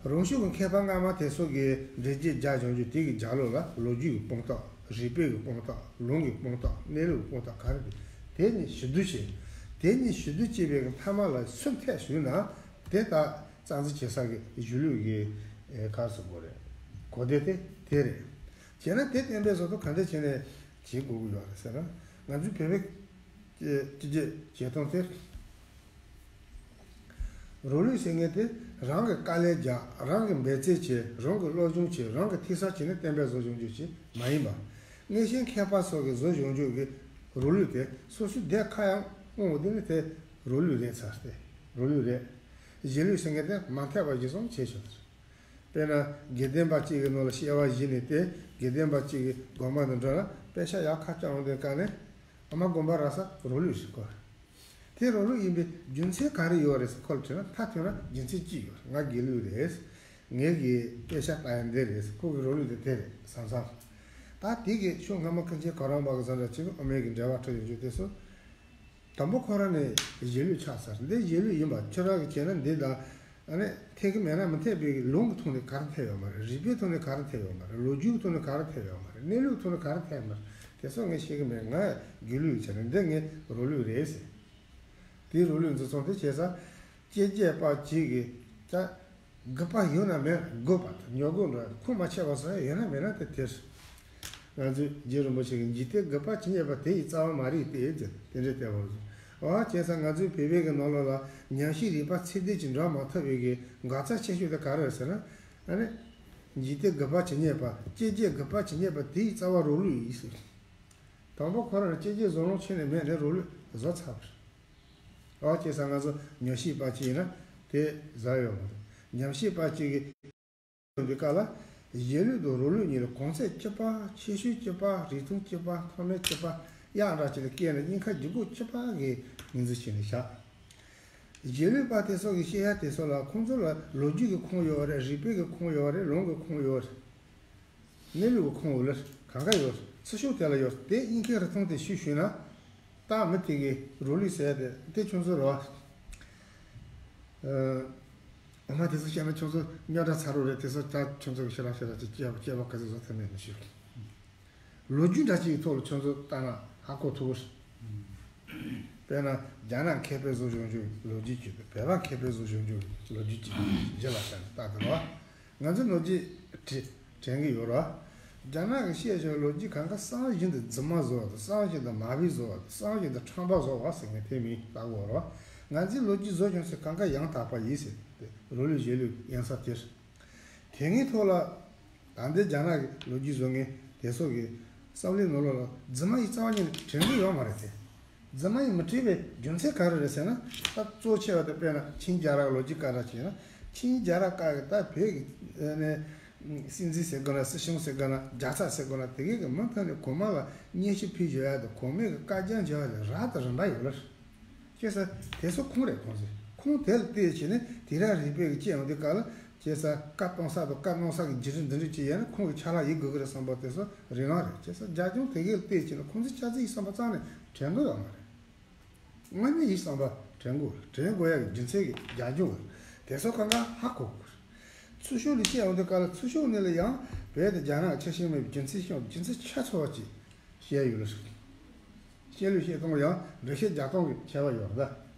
རང་ཤུགས་ཀྱི་མཁས་པ་སྔ་མ་དེ་ཚོ་གིས་འགྲེལ་བརྗོད་རྒྱག་བྱུང་རྒྱུ་དེ་གི་རྒྱབ་ལོགས་ལ་ལོ་རྒྱུས་ཀྱི་དཔང་རྟགས། རིག་པའི་གི་དཔང་རྟགས། ལུང་གི་དཔང་རྟགས། གནས་ལུགས་ཀྱི་དཔང་རྟགས་ག་རེ་འདུག་དེ་གཉིས་ཞིབ་བསྡུར་བྱས། དེ་གཉིས་ཞིབ་བསྡུར་བྱས་པའི་མཐའ་མ་ལ་སུ་འཐད་ཞུས་ན། དེ་ལྟར་རྩ་འཛིན་བྱེད་ས་གི་གཞུང་ལུགས་ཀྱི་ག་རེ་ཟེར་དགོས་རེད། གོ་བདེ་དེ་དེ་རེད། བྱས་ན་དེ་གཏན་འབེབས་བཟོ་སྟངས་ག་འདྲས་བྱས་ནས་བྱེད་དགོས་ཀྱི་ཡོད་རེད་ཟེར་ན། ང་ཚོའི་བོད་པའི་སྤྱི་སྤྱི་བྱེད་སྟངས་དེ། རང་ལུགས་ཟེར་མཁན་དེ་རང་གིས་དཀའ་ལས་རྒྱག་རང་གིས་འབད་རྩོལ་བྱས། རང་གིས་སློབ་སྦྱོང་བྱས། རང་གིས་ཐད་གསར་བྱས་ནས་གཏན་འབེབས་བཟོ་བྱུང་རྒྱུ་ཞིག་མ་ཡིན་པ། སྔོན་བྱོན་མཁས་པ་སོགས་ཀྱིས་བཟོ་བྱུང་རྒྱུ་གི་རང་ལུགས་དེ་སོ་སོའི་སྡེར་ཁ་ཡར་བསྔོགས་དུས་ནི་དེ་རང་ལུགས་རེད་ཚར་ཏེ། རང་ལུགས་རེད། གཞན་ལུགས་ཟེར་མཁན་དེ་མ་འཐད་པ་ཞིག་བཟོ་བྱས་ཆོག་དཔེར་ན་དགེ་ལྡན་པ་གཅིག་གི་ནང་ལ་སྐྱེ་བ་བཞེས་ནས་དེ་དགེ་ལྡན་པ་གཅིག་གི་དགོན་པ་ནང་འགྲོ་ན་དཔེ་ཆ་ཡར་ཁ་བརྐྱངས་ཡོང་དུས་སྐབས་ནས། ཨ་མ་དགོན་པ་རག་ས་རང་ལུགས་ཤིག་གོ། དེ་རང་ལུགས་ཡིན་པའི་རྒྱུ་མཚན་ག་རེ་ཡོད་རེད་ཟེར་ཁོ་ལ་དྲིས་ན། མཐའ་དོན་ན་རྒྱུ་མཚན་གཅིག་ཡོད་རེད། ང་དགེ་ལུགས་རེད། ངེད་ཀྱི་དཔེ་ཆ་ལྟ་ཡ་འདི་རེད། ཁོ་གི་རང་ལུགས་དེ་དེ་རེད་བསམ་བསམ། ད་དེ་གི་ཤོག་སྔ་མ་ཀུན་མཁྱེན་གོ་རམས་པ་གི་བཟོ་འདྲ་ཅིག་དབུ་མའི་གི་འགྲེལ་པ་འཁྲིད་ཡོང་རྒྱུ་དེ་ཚོ། དང་པོ་ཁོ་རང་ནས་གཞིས་ལུས་ཆགས་ཚར། འདི་གཞིས་ལུས་ཡིན་པ་ཁྱོད་རང་གི་བྱས་ན་འདི་དང་། ཨ་ནི་འཐད་གི་མེད་ན་མི་འཐད་པའི་ལུང་གི་ཐོག་ནས་ག་རེ་འཐད་ཡོད་མ་རེད། རིགས་པའི་ཐོག་ནས་ག་རེ་འཐད་ཡོད་མ་རེད། ལོ་རྒྱུས་ཀྱི་ཐོག་ནས་ག་རེ་འཐད་ཡོད་མ་རེད། གནས་ལུགས་ཐོག་ནས་ག་རེ་འཐད་མ་རེད། དེ་ཚོ་ངས་ཤེས་གི་མེད། ང་གཞིས་ལུས་བྱས་ནས་འདི་ངའི་རོ་ལུས་རེད་ཟེར། དེའི་རོ་ལུས་འཛིན་སོང་དེ་བྱས་ཙང་། སྐྱེས་རྒྱུད་པ་གཅིག་གིས་ད་རྒུད་པ་ཡོད་ན་མེད་ན། རྒུད་པ་དང་ཉོ་རྒུད་འགྲོ་ཡ་ཁུངས་མ་ཆད་པ་སོགས་ཡོད་ན་མེད་ན་དེ་དེར། ང་ཚོས་རྗེ་རིན་པོ་ཆེ་གིས་འཇིག་རྟེན་རྒུད་པ་ཇི་སྙེད་པ། དེ་ཡི་རྩ་བ་མ་རིག་སྟེ་ཟེར་དེ་འདྲའི་ལྟ་བུ་རེད། འོ་བྱས་ཙང་ང་ཚོའི་བོད་པའི་གི་ནང་ལོགས་ལ་ཉམས་ཞིབ་རིག་པ་ཚད་ལྡན་ཅིག་འགྲོ་མ་ཐུབ་པའི་གི་འགག་རྩ་ཆེ་ཤོས་དེ་ག་རེ་རེད་ཟེར་ན། ཨ་ནི། འཇིག་རྟེན་རྒུད་པ་ཇི་སྙེད་པ། སྐྱེས་རྒྱུད་རྒུད་པ་ཇི་སྙེད་པ། དེ་ཡི་རྩ་བ་རོ་ལུས་ཡིན་ཟེར། དང་པོ་ཁོ་རང་ལ་སྐྱེས་རྒྱུད་བཟོ་ལོང་ཆེ་ནས་མེད་ནས་རོ་ལུས་བཟོ་ཚར་བ་རེད། འོ་བྱས་ཙང་ང་ཚོ་ཉམས་ཞིབ་པ་གཅིག་ཡིན་ན་དེ་ཟ་ཡོད་མ་རེད། ཉམས་ཞིབ་པ་གཅིག་གིས་འདི་ག་ལ། གཞིས་ལུས་དང་རོ་ལུས་གཉིས་ལ་གོང་ཚད་གཅིག་པ། ཆེ་ཤོས་གཅིག་པ། རིང་ཐུང་གཅིག་པ། མཐོ་དམན་གཅིག་པ། གཡག་འདྲ་ཅིག་ལ་བཀལ་ནས་སྙིང་ཁ་རྒྱུ་གུ་གཅིག་པ་གི་ངོས་འཛིན་བྱས་ནས་བཞག་གཞིས་ལུས་པ་དེ་ཚོ་གི་བཤད་ཡ་དེ་ཚོ་ལ་ཁོང་ཚོ་ལ་ལོ་རྒྱུས་ཀྱི་ཁུངས་ཡོད་རེད། རིག་པའི་གི་ཁུངས་ཡོད་རེད། ལུང་གི་ཁུངས་ཡོད་རེད། གནས་ལུགས་ཀྱི་ཁུངས་ཡོད་རེད། གང་ག་ཡོད་རེད། ཚུལ་ཤུགས་དེ་ལ་ཡོད་རེད། དེ་སྙིང་ཁའི་རིགས་མཐོང་དེ་ཞུས་ཞུས་ན། ད་མི་དེ་གི་རོ་ལུས་ཟེར་ཡ་དེ་དེ་ཁྱོད་ཚོ་རེད་བ། ཨ་མ་དེ་ཚོ་བཤད་ན་ཁྱོད་ཚོ་རྙོག་དྲ་ཚ་རུ་རེད། དེ་ཚོ་ད་ཁྱོད་ཚོ་གི་ཞེ་དྲག་ཞེ་དྲག་ཅིག་སྐྱེ་བ་སྐྱེ་བ་ག་ཚོད་བཟོ་ཐུབ་མེད་ནི་ཞུ། ལོ་རྒྱུས་འདྲ་ཅིག་གི་ཐོག་ལ་ཁྱོད་ཚོ་ལྟ་ན་ཧ་གོ་ཐུབ། དཔེར་ན་རྒྱ་ནག་མཁས་པའི་བཟོ་བྱུང་རྒྱུ་ལོ་རྒྱུས་ཅིག་དང་། བོད་པ་མཁས་པའི་བཟོ་བྱུང་རྒྱུ་ལོ་རྒྱུས་ཅིག་རྗེས་ལ་བཞག་ནས་ལྟ་དགོས་རེད་བ། ང་ཚོས་ལོ་རྒྱུས་དྲི་དྲན་གྱི་ཡོད་རེད་བ། རྒྱ་ནག་གི་བཤད་བྱ་ལོ་རྒྱུས་གང་ག་སྲང་བཞིན་དུ་རྫུན་མ་བཟོ་བ་དང་། སྲང་བཞིན་དུ་མ་བུའི་བཟོ་བ་དང་། སྲང་བཞིན་དུ་ཁྲམ་པ་བཟོ་བ་ཟེར་མཁན་དེ་མིན་ལྟ་དགོས་རེད་བ། ང་ཚོས་ལོ་རྒྱུས་བཟོ་བྱུང་ཚེ་གང་ག་ཡང་དག་པ་ཡིན་ཟེར་ཏེ་རོ་ལུས་གཞིས་ལུས་ཡིན་ས་དེར། དེ་སྔའི་ཐོག་ལ། ད་ལྟའི་རྒྱ་ནག་གི་ལོ་རྒྱུས་བཟོ་མཁན་དེ་ཚོ་གི་བསམ་བློའི་ནང་ལོགས་ལ་རྫུན་མ་ཡི་རྩ་བ་ཉིད་ནས་དྲན་གྱི་ཡོད་མ་རེད་དེ། རྫུན་མ་ཡི་མི་དྲན་པའི་རྒྱུ་མཚན་ག་རེ་རེད་ཟེར་ན། ད་གཙོ་ཆེ་བ་དེ་དཔེར་ན་ཆིང་རྒྱལ་རབས་ལོ་རྒྱུས་སྐད་གྲགས་ཅིག་ཡིན་ན། ཆིང་རྒྱལ་རབས་སྐབས་ཀྱི་ད་བོད་ཀྱི་ཨ་ནི་སྲིད་འཛིན་ཟེར་དགོས་ན། སྲིད་སྐྱོང་ཟེར་དགོས་ན། རྒྱལ་ཚབ་ཟེར་དགོས་ན། དེ་གའི་གི་མུ་མཐུད་ནས་གོང་མ་ལ་སྙན་ཞུ་ཕུལ་བཞག་ཡ་དང་། གོང་མའི་གི་བཀའ་རྒྱ་འཇལ་བ་ལ་རབ་དང་རིམ་པ་ཡོད་ལ། བྱས་ཙང་དེ་ཚོ་ཁུངས་རེད། ཁུངས་ཟེར་ཁུངས་དེ་ལ་བལྟས་བྱས་ནས་དེང་རབས་རིག་པའི་གི་སྤྱི་ཡོངས་དེ་ག་ལ། བྱས་ཙང་བཀའ་གཏོང་ས་དང་བཀའ་གནང་ས་གི་བརྒྱུད་རིམ་འདི་འདྲ་ཅིག་ཡིན་ན་ཁོང་གི་ཕྱག་ལས་ཡིན་དགོས་ཀྱི་རེད་བསམ་པ་དེ་ཚོ་རེ་ལང་རེད། བྱས་ཙང་རྒྱབ་ལྗོངས་དེ་གའི་ལ་བལྟས་བྱས་ནས་ཁོང་ཚོའི་ཆ་ཚང་ཡིན་བསམ་པ་རྩ་ནས་དྲན་གི་ཡོད་མ་རེད། དངོས་གནས་ཡིན་བསམ་པ་དྲན་དགོས་རེད། དྲན་དགོས་ཡ་གི་རྒྱུ་མཚན་གི་རྒྱབ་ལྗོངས་རེད། དེ་ཚོ་གང་ག་ཧ་གོ་དགོས་རེད། ཚུལ་ཤུགས་ལ་བཤད་ཡོང་དུས་ག་ལ་ཚུལ་ཤུགས་ནས་ལ་ཡང་བོད་དང་རྒྱ་ནག་ཆ་ཤས་མེད་པའི་རྒྱུ་མཚན་ཤོད་རྒྱུ་མཚན་ཆ་ཚང་བ་ཅིག་བཤད་ཡོད་ལ། བཤད་ལུགས་བཤད་སྟངས་ཡང་འགྲེལ་བཤད་རྒྱག་སྟངས་ཀྱི་ཁྱད་པར་ཡོད་རེད་ད།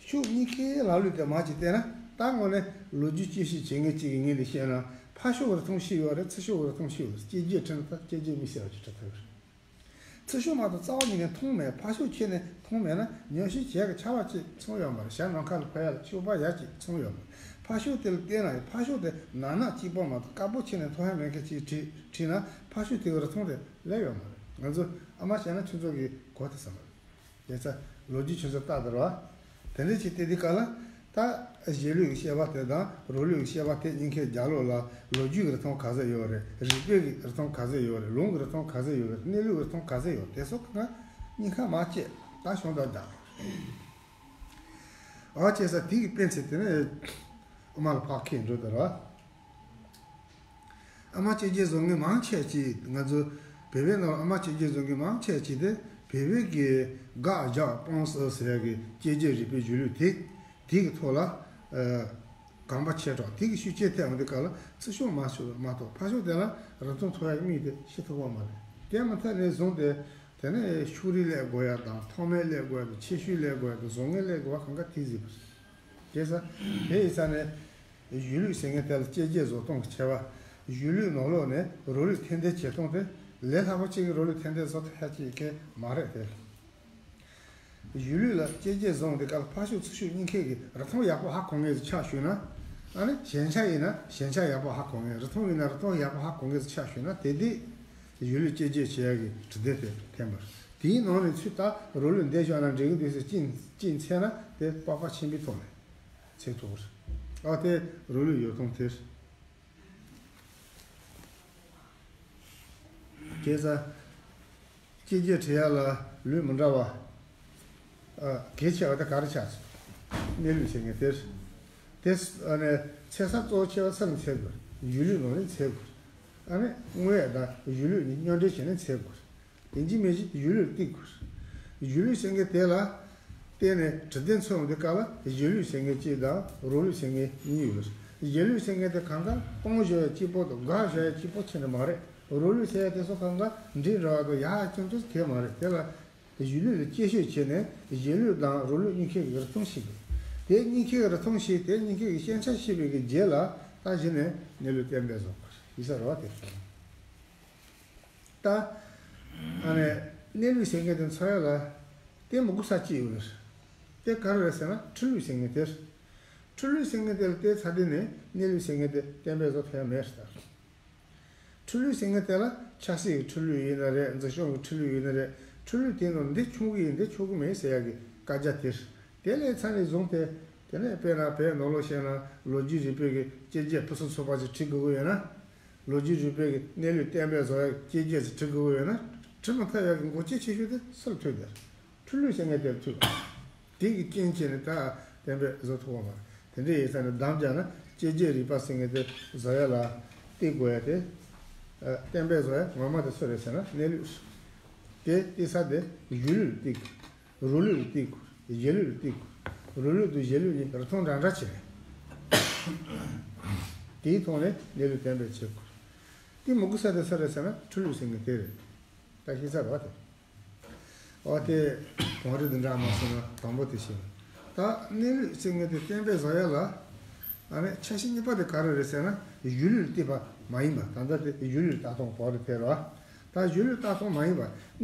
ཤུགས་གཉིས་ཀའི་ལམ་ལུགས་དེ་མར་ཅིག་བལྟས་ན། ད་དངོས་གནས་ལོ་རྒྱུས་དཔྱད་ཞིབ་བྱེད་མཁན་གཅིག་གི་ངོས་ནས་བཤད་ན། ཕར་ཕྱོགས་ཀྱི་རིགས་མཐོང་ཤེས་ཡོད་རེད། ཚུར་ཕྱོགས་ཀྱི་རིགས་མཐོང་ཤེས་ཡོད་རེད། སྐྱེས་རྒྱུད་ཁྲིད་ན་ད་སྐྱེས་རྒྱུད་དམིགས་བསལ་བ་ཅིག་ཁྲིད་ཐུབ་ཡོད་རེད། ཚུར་ཕྱོགས་མ་གཏོགས་རྩ་བ་ཉིད་ནས་མཐོང་མེད། ཕར་ཕྱོགས་ཁྱེར་ནས་མཐོང་མེད་ན་ཉམས་ཞིབ་བྱེད་ཡག་གི་ཆ་ལག་ཅིག་ཚང་ཡོད་མ་རེད། ཞྭ་ནམ་མཁའ་ལ་འཕུར་ཡག་ལ་སྤྱོད་པ་ཡག་ཅིག་ཚང་ཡོད་མ་རེད། ཕར་ཕྱོགས་དེ་ལ་བལྟས་ན་ཡང་ཕར་ཕྱོགས་དེ་ནག་ནག་གཅིག་པོ་མ་གཏོགས་དཀར་པོ་ཁྱེར་ནས་མཐོང་ཡག་མེད་མཁན་ཅིག་ཁྲིད་ཁྲིད་ན་ཕར་ཕྱོགས་དེ་གི་རིགས་མཐོང་དེ་སླེབས་ཡོད་མ་རེད། ང་ཚོ་ཨ་མ་བྱས་ན་ཁྱོད་ཚོ་གི་གོ་ཐུབ་ས་མ་རེད། དེ་ཚོ་ལོ་རྒྱུས་ཆུ་ཚོད་ལྟ་དུ་ར་བ། དེ་འདྲ་ཅིག་བལྟས་དུས་ག་ལ། ད་གཞིས་ལུས་ཀྱི་བཤད་པ་དེ་དང་རོ་ལུས་ཀྱི་བཤད་པ་དེ་གཉིས་ཀའི་རྒྱབ་ལོགས་ལ་ལོ་རྒྱུས་ཀྱི་རིགས་མཐོང་ག་ཚོད་ཡོད་རེད། རིག་པའི་གི་རིགས་མཐོང་ག་ཚོད་ཡོད་རེད། ལུང་གི་རིགས་མཐོང་ག་ཚོད་ཡོད་རེད། གནས་ལུགས་ཀྱི་རིགས་མཐོང་ག་ཚོད་ཡོད་རེད། དེ་ཚོ་གང་ག་གཉིས་ཀ་མ་བཅད་ད་གཞུང་དང་སྦྲགས། ཨ་བྱས་ས་དེ་གི་དཔེ་ཚད་དེ་ནས་ཨ་མ་ལ་ཕར་ཁེལ་འགྲོ་དུ་ར་བ། ཨ་མ་སྐྱེས་རྒྱུད་བཟང་ངན་མང་ཆེ་ཅིག་ང་ཚོ་བོད་པའི་ནང་ཨ་མ་སྐྱེས་རྒྱུད་བཟང་ངན་མང་ཆེ་ཅིག་དེ་བོད་པའི་གི་དགག་རྒྱག་སྤོང་གསུམ་ཟེར་ཡ་གི་སྐྱེས་རྒྱུད་རིག་པའི་གཞུང་ལུགས་དེ་དེ་གི་ཐོག་ལ་ཨ་གོམ་པ་ཆེ་དྲགས་དེ་གི་ཤུགས་ཆེ་ཐེབས་འོང་དུས་ག་ལ་ཚུར་ཕྱོགས་མ་ཕྱོགས་མ་གཏོགས་ཕར་ཕྱོགས་དེ་ལ་རིན་ཐང་ཐོབ་ཡ་གི་དམིགས་དེ་ཤེས་ཐུབ་པ་མ་རེད། དེ་མ་ཐག་ནས་བཟུང་སྟེ་དེ་ནས་ཕྱུགས་རིགས་ལས་དགོས་ཡ་དང་ཐོག་མའི་ལས་དགོས་ཡ་དང་ཆེ་ཤོས་ལས་དགོས་ཡ་དང་བཟང་ངན་ལས་དགོས་པ་གང་ག་དེ་གཟིགས་པ་རེད། བྱས་ཙང་དེ་ཡིན་ཙང་ནས་གཞིས་ལུས་ཟེར་མཁན་དེ་ལ་སྐྱེས་རྒྱུད་བཟོ་སྟངས་ཀྱི་ཁྱད་པར། གཞིས་ལུས་ནང་ལོགས་ནས་རོ་ལུས་འཐེན་འདེད་བྱེད་སྟངས་དེ་ལས་སླ་པོ་གཅིག་གིས་རོ་ལུས་འཐེན་འདེད་བཟོ་ཐུབ་ཡ་གཅིག་གི་མ་རེད་དེ། གཞིས་ལུས་ལ་སྐྱེས་རྒྱུད་བཟང་དེ་ག་ལ་ཕར་ཕྱོགས་ཚུར་ཕྱོགས་གཉིས་ཀའི་གི་རིན་ཐང་ཡག་པོ་ཧ་གོ་མཁན་ཚོ་ཆ་བཞག་ན། ཨ་ནི་ཞན་ཆ་ཡིན་ན་ཞན་ཆ་ཡག་པོ་ཧ་གོ་མཁན། རིན་ཐང་ཡིན་ན་རིན་ཐང་ཡག་པོ་ཧ་གོ་མཁན་ཚོ་ཆ་བཞག་ན་དེ་དེ་གཞིས་ལུས་སྐྱེས་རྒྱུད་བྱེད་ཡ་གི་གྲུབ་འབྲས་དེ་འཐེན་པ་རེད། དེའི་ནང་ནས་ཚུར་ད་རོ་ལུས་འདེད་བཞག་ན་འགྲིག་གི་འདུག་ཟེར་ཅིག་ཅིག་འཚལ་ན་དེ་སྤོབས་པ་ཆེན་པོའི་ཐོག་ནས་འཚལ་ཐུབ་པ་རེད། ཨ་དེ་རོ་ལུས་ཡོད་སྟངས་དེ་རེད། བྱས་ཙང་། སྐྱེས་རྒྱུད་འབྲི་ཡ་ལ་ལུས་མི་འདྲ་བ། ཨ་གལ་ཆེ་བ་དེ་ག་རེ་ཆགས་སོང་། གནས་ལུགས་བྱེད་མཁན་དེ་རེད། དེ་ཨ་ནི་འཚོལ་ས་གཙོ་བོ་ཆེ་བ་སུ་ལ་འཚོལ་དགོས། གཞིས་ལུས་ནང་ནས་འཚོལ་དགོས། ཨ་ནི་དངོས་ཡོད་དང་གཞིས་ལུས་གཉིས་མཉམ་འབྲེལ་བྱས་ནས་འཚོལ་དགོས། ཡིན་གཅིག་མིན་གཅིག་གཞིས་ལུས་ལ་བརྟེན་དགོས། གཞིས་ལུས་ཟེར་མཁན་དེ་ལ་བརྟེན་ནས་དྲི་ལྡན་འཚོལ་ཡོང་དུས་སྐབས་ལ་གཞིས་ལུས་ཟེར་མཁན་གཅིག་དང་རོ་ལུས་ཟེར་མཁན་གཉིས་ཡོད་རེད། གཞིས་ལུས་ཟེར་མཁན་དེ་གང་ག་སྤང་བཞག་ཡ་གཅིག་པོ་དང་སྒར་བཞག་ཡ་གཅིག་པོ་ཁྱོན་ནས་མ་རེད། རོ་ལུས་ཟེར་ཡ་དེ་ཚོ་གང་ག་འབྲས་འདྲ་བ་དང་ཡག་ཅུང་ཅུང་དེ་མ་རེད། དེ་ལ་གཞིས་ལུས་ལ་དཔྱད་ཞིབ་བྱས་ནས་གཞིས་ལུས་དང་རོ་ལུས་གཉིས་ཀའི་རིགས་མཐུན་ཤེས་དགོས། དེ་གཉིས་ཀའི་རིགས་མཐུན་ཤེས། དེ་གཉིས་ཀའི་ཤན་ཆ་ཤེས་པའི་གི་རྗེས་ལ་ད་གཞི་ནས་གནས་ལུགས་གཏན་འབེབས་བཟོ་དགོས་ཡིན་ས་རེད་བ། དེ་ད་ཨ་ནི་གནས་ལུགས་ཟེར་མཁན་དེ་འཚོལ་ཡ་ལ་དེ་མི་དགོས་ས་ཅི་ཡོད་རེད། དེ་ག་རེ་རེད་ཟེར་ན་འཁྲུལ་ལུགས་ཟེར་མཁན་དེ་རེད། འཁྲུལ་ལུགས་ཟེར་མཁན་དེ་ལ་བལྟས་ཚར་དུས་ནས་གནས་ལུགས་ཟེར་མཁན་དེ་གཏན་འབེབས་བཟོ་ཐུབ་ཡ་མེད་ཟེར། འཁྲུལ་ལུགས་ཟེར་མཁན་དེ་ལ་ཆབ་སྲིད་ཀྱི་འཁྲུལ་ལུགས་ཡིན་ན་རེད། འཛིན་སྐྱོང་གི་འཁྲུལ་ལུགས་ཡིན་ན་རེད། འཁྲུལ་ལུགས་དེ་ནང་འདི་ཆོག་གི་ཡིན་འདི་ཆོག་གི་མེད་ཟེར་ཡག་གི་བཀའ་རྒྱ་དེ་རེད། དེ་ལས་ཚར་ནས་བཟུང་སྟེ་དེ་ནས་དཔེར་ན་བོད་ནང་ལོགས་བཤད་ན་ལོ་རྒྱུས་རིག་པའི་གི་དཔྱད་རྒྱ་ཕུན་སུམ་ཚོགས་པ་ཅིག་བྲི་དགོས་ཀྱི་ཡོད་ན། ལོ་རྒྱུས་རིག་པའི་གི་གནས་ལུགས་གཏན་འབེབས་བཟོ་ཡག་དཔྱད་རྒྱ་ཅིག་བྲི་དགོས་ཀྱི་ཡོད་ན། བྲི་མ་ཐུབ་ཡག་གི་འགོག་རྐྱེན་ཆེ་ཤོས་དེ་སུ་ལ་ཐུག་དེ་རེད། འཁྲུལ་ལུགས་ཟེར་མཁན་དེར་ཐུག་དེ་གི་རྐྱེན་བྱས་ནས་ད་གཏན་འབེབས་བཟོ་ཐུབ་པ་མ་རེད། དེ་འདྲ་ཡིན་ཙང་ནས་གདམ་བརྒྱབ་ན་དཔྱད་རྒྱའི་རིག་པ་ཟེར་མཁན་དེ་བཟོ་ཡ་ལ་བལྟས་དགོས་ཡ་དེ། ཨ། གཏན་འབེབས་བཟོ་ཡ་ངོ་མ་དེ་སུ་རེད་ཟེར་ན་གནས་ལུགས། དེ་བལྟས་ས་དེ་གཞིས་ལུས་ལ་བལྟས་དགོས། རོ་ལུས་ལ་བལྟས་དགོས། གཞིས་ལུས་ལ་བལྟས་དགོས། རོ་ལུས་དང་གཞིས་ལུས་གཉིས་རིགས་མཐུན་འདྲ་འདྲ་བྱས་ནས་དེའི་ཐོག་ནས་གནས་ལུགས་གཏན་འབེབས་བྱེད་དགོས། དེ་མི་དགོས་ས་དེ་སུ་རེད་ཟེར་ན་འཁྲུལ་ལུགས་ཟེར་མཁན་དེ་རེད། ད་ཤེས་ཚར་བ་དེ། འོ་དེ་གོང་རིམ་དུ་འདྲ་མ་སོང་ན་དང་པོ་དེ་ཤེས། ད་གནས་ལུགས་ཟེར་མཁན་དེ་གཏན་འབེབས་བཟོ་ཡ་ལ། ཨ་ནི་ཆ་ཤས་གཉིས་པ་དེ་ག་རེ་རེད་ཟེར་ན་གཞིས་ལུས་ལ་བལྟས་པ་མ་ཡིན་པ། ད་ལྟ་དེ་གཞིས་ལུས་ལ་ལྟ་སྟངས་བོར་རེ་ཐལ་བ། ད་གཞིས་ལུས་ལ་ལྟ་སྟངས་མ་ཡིན་པ།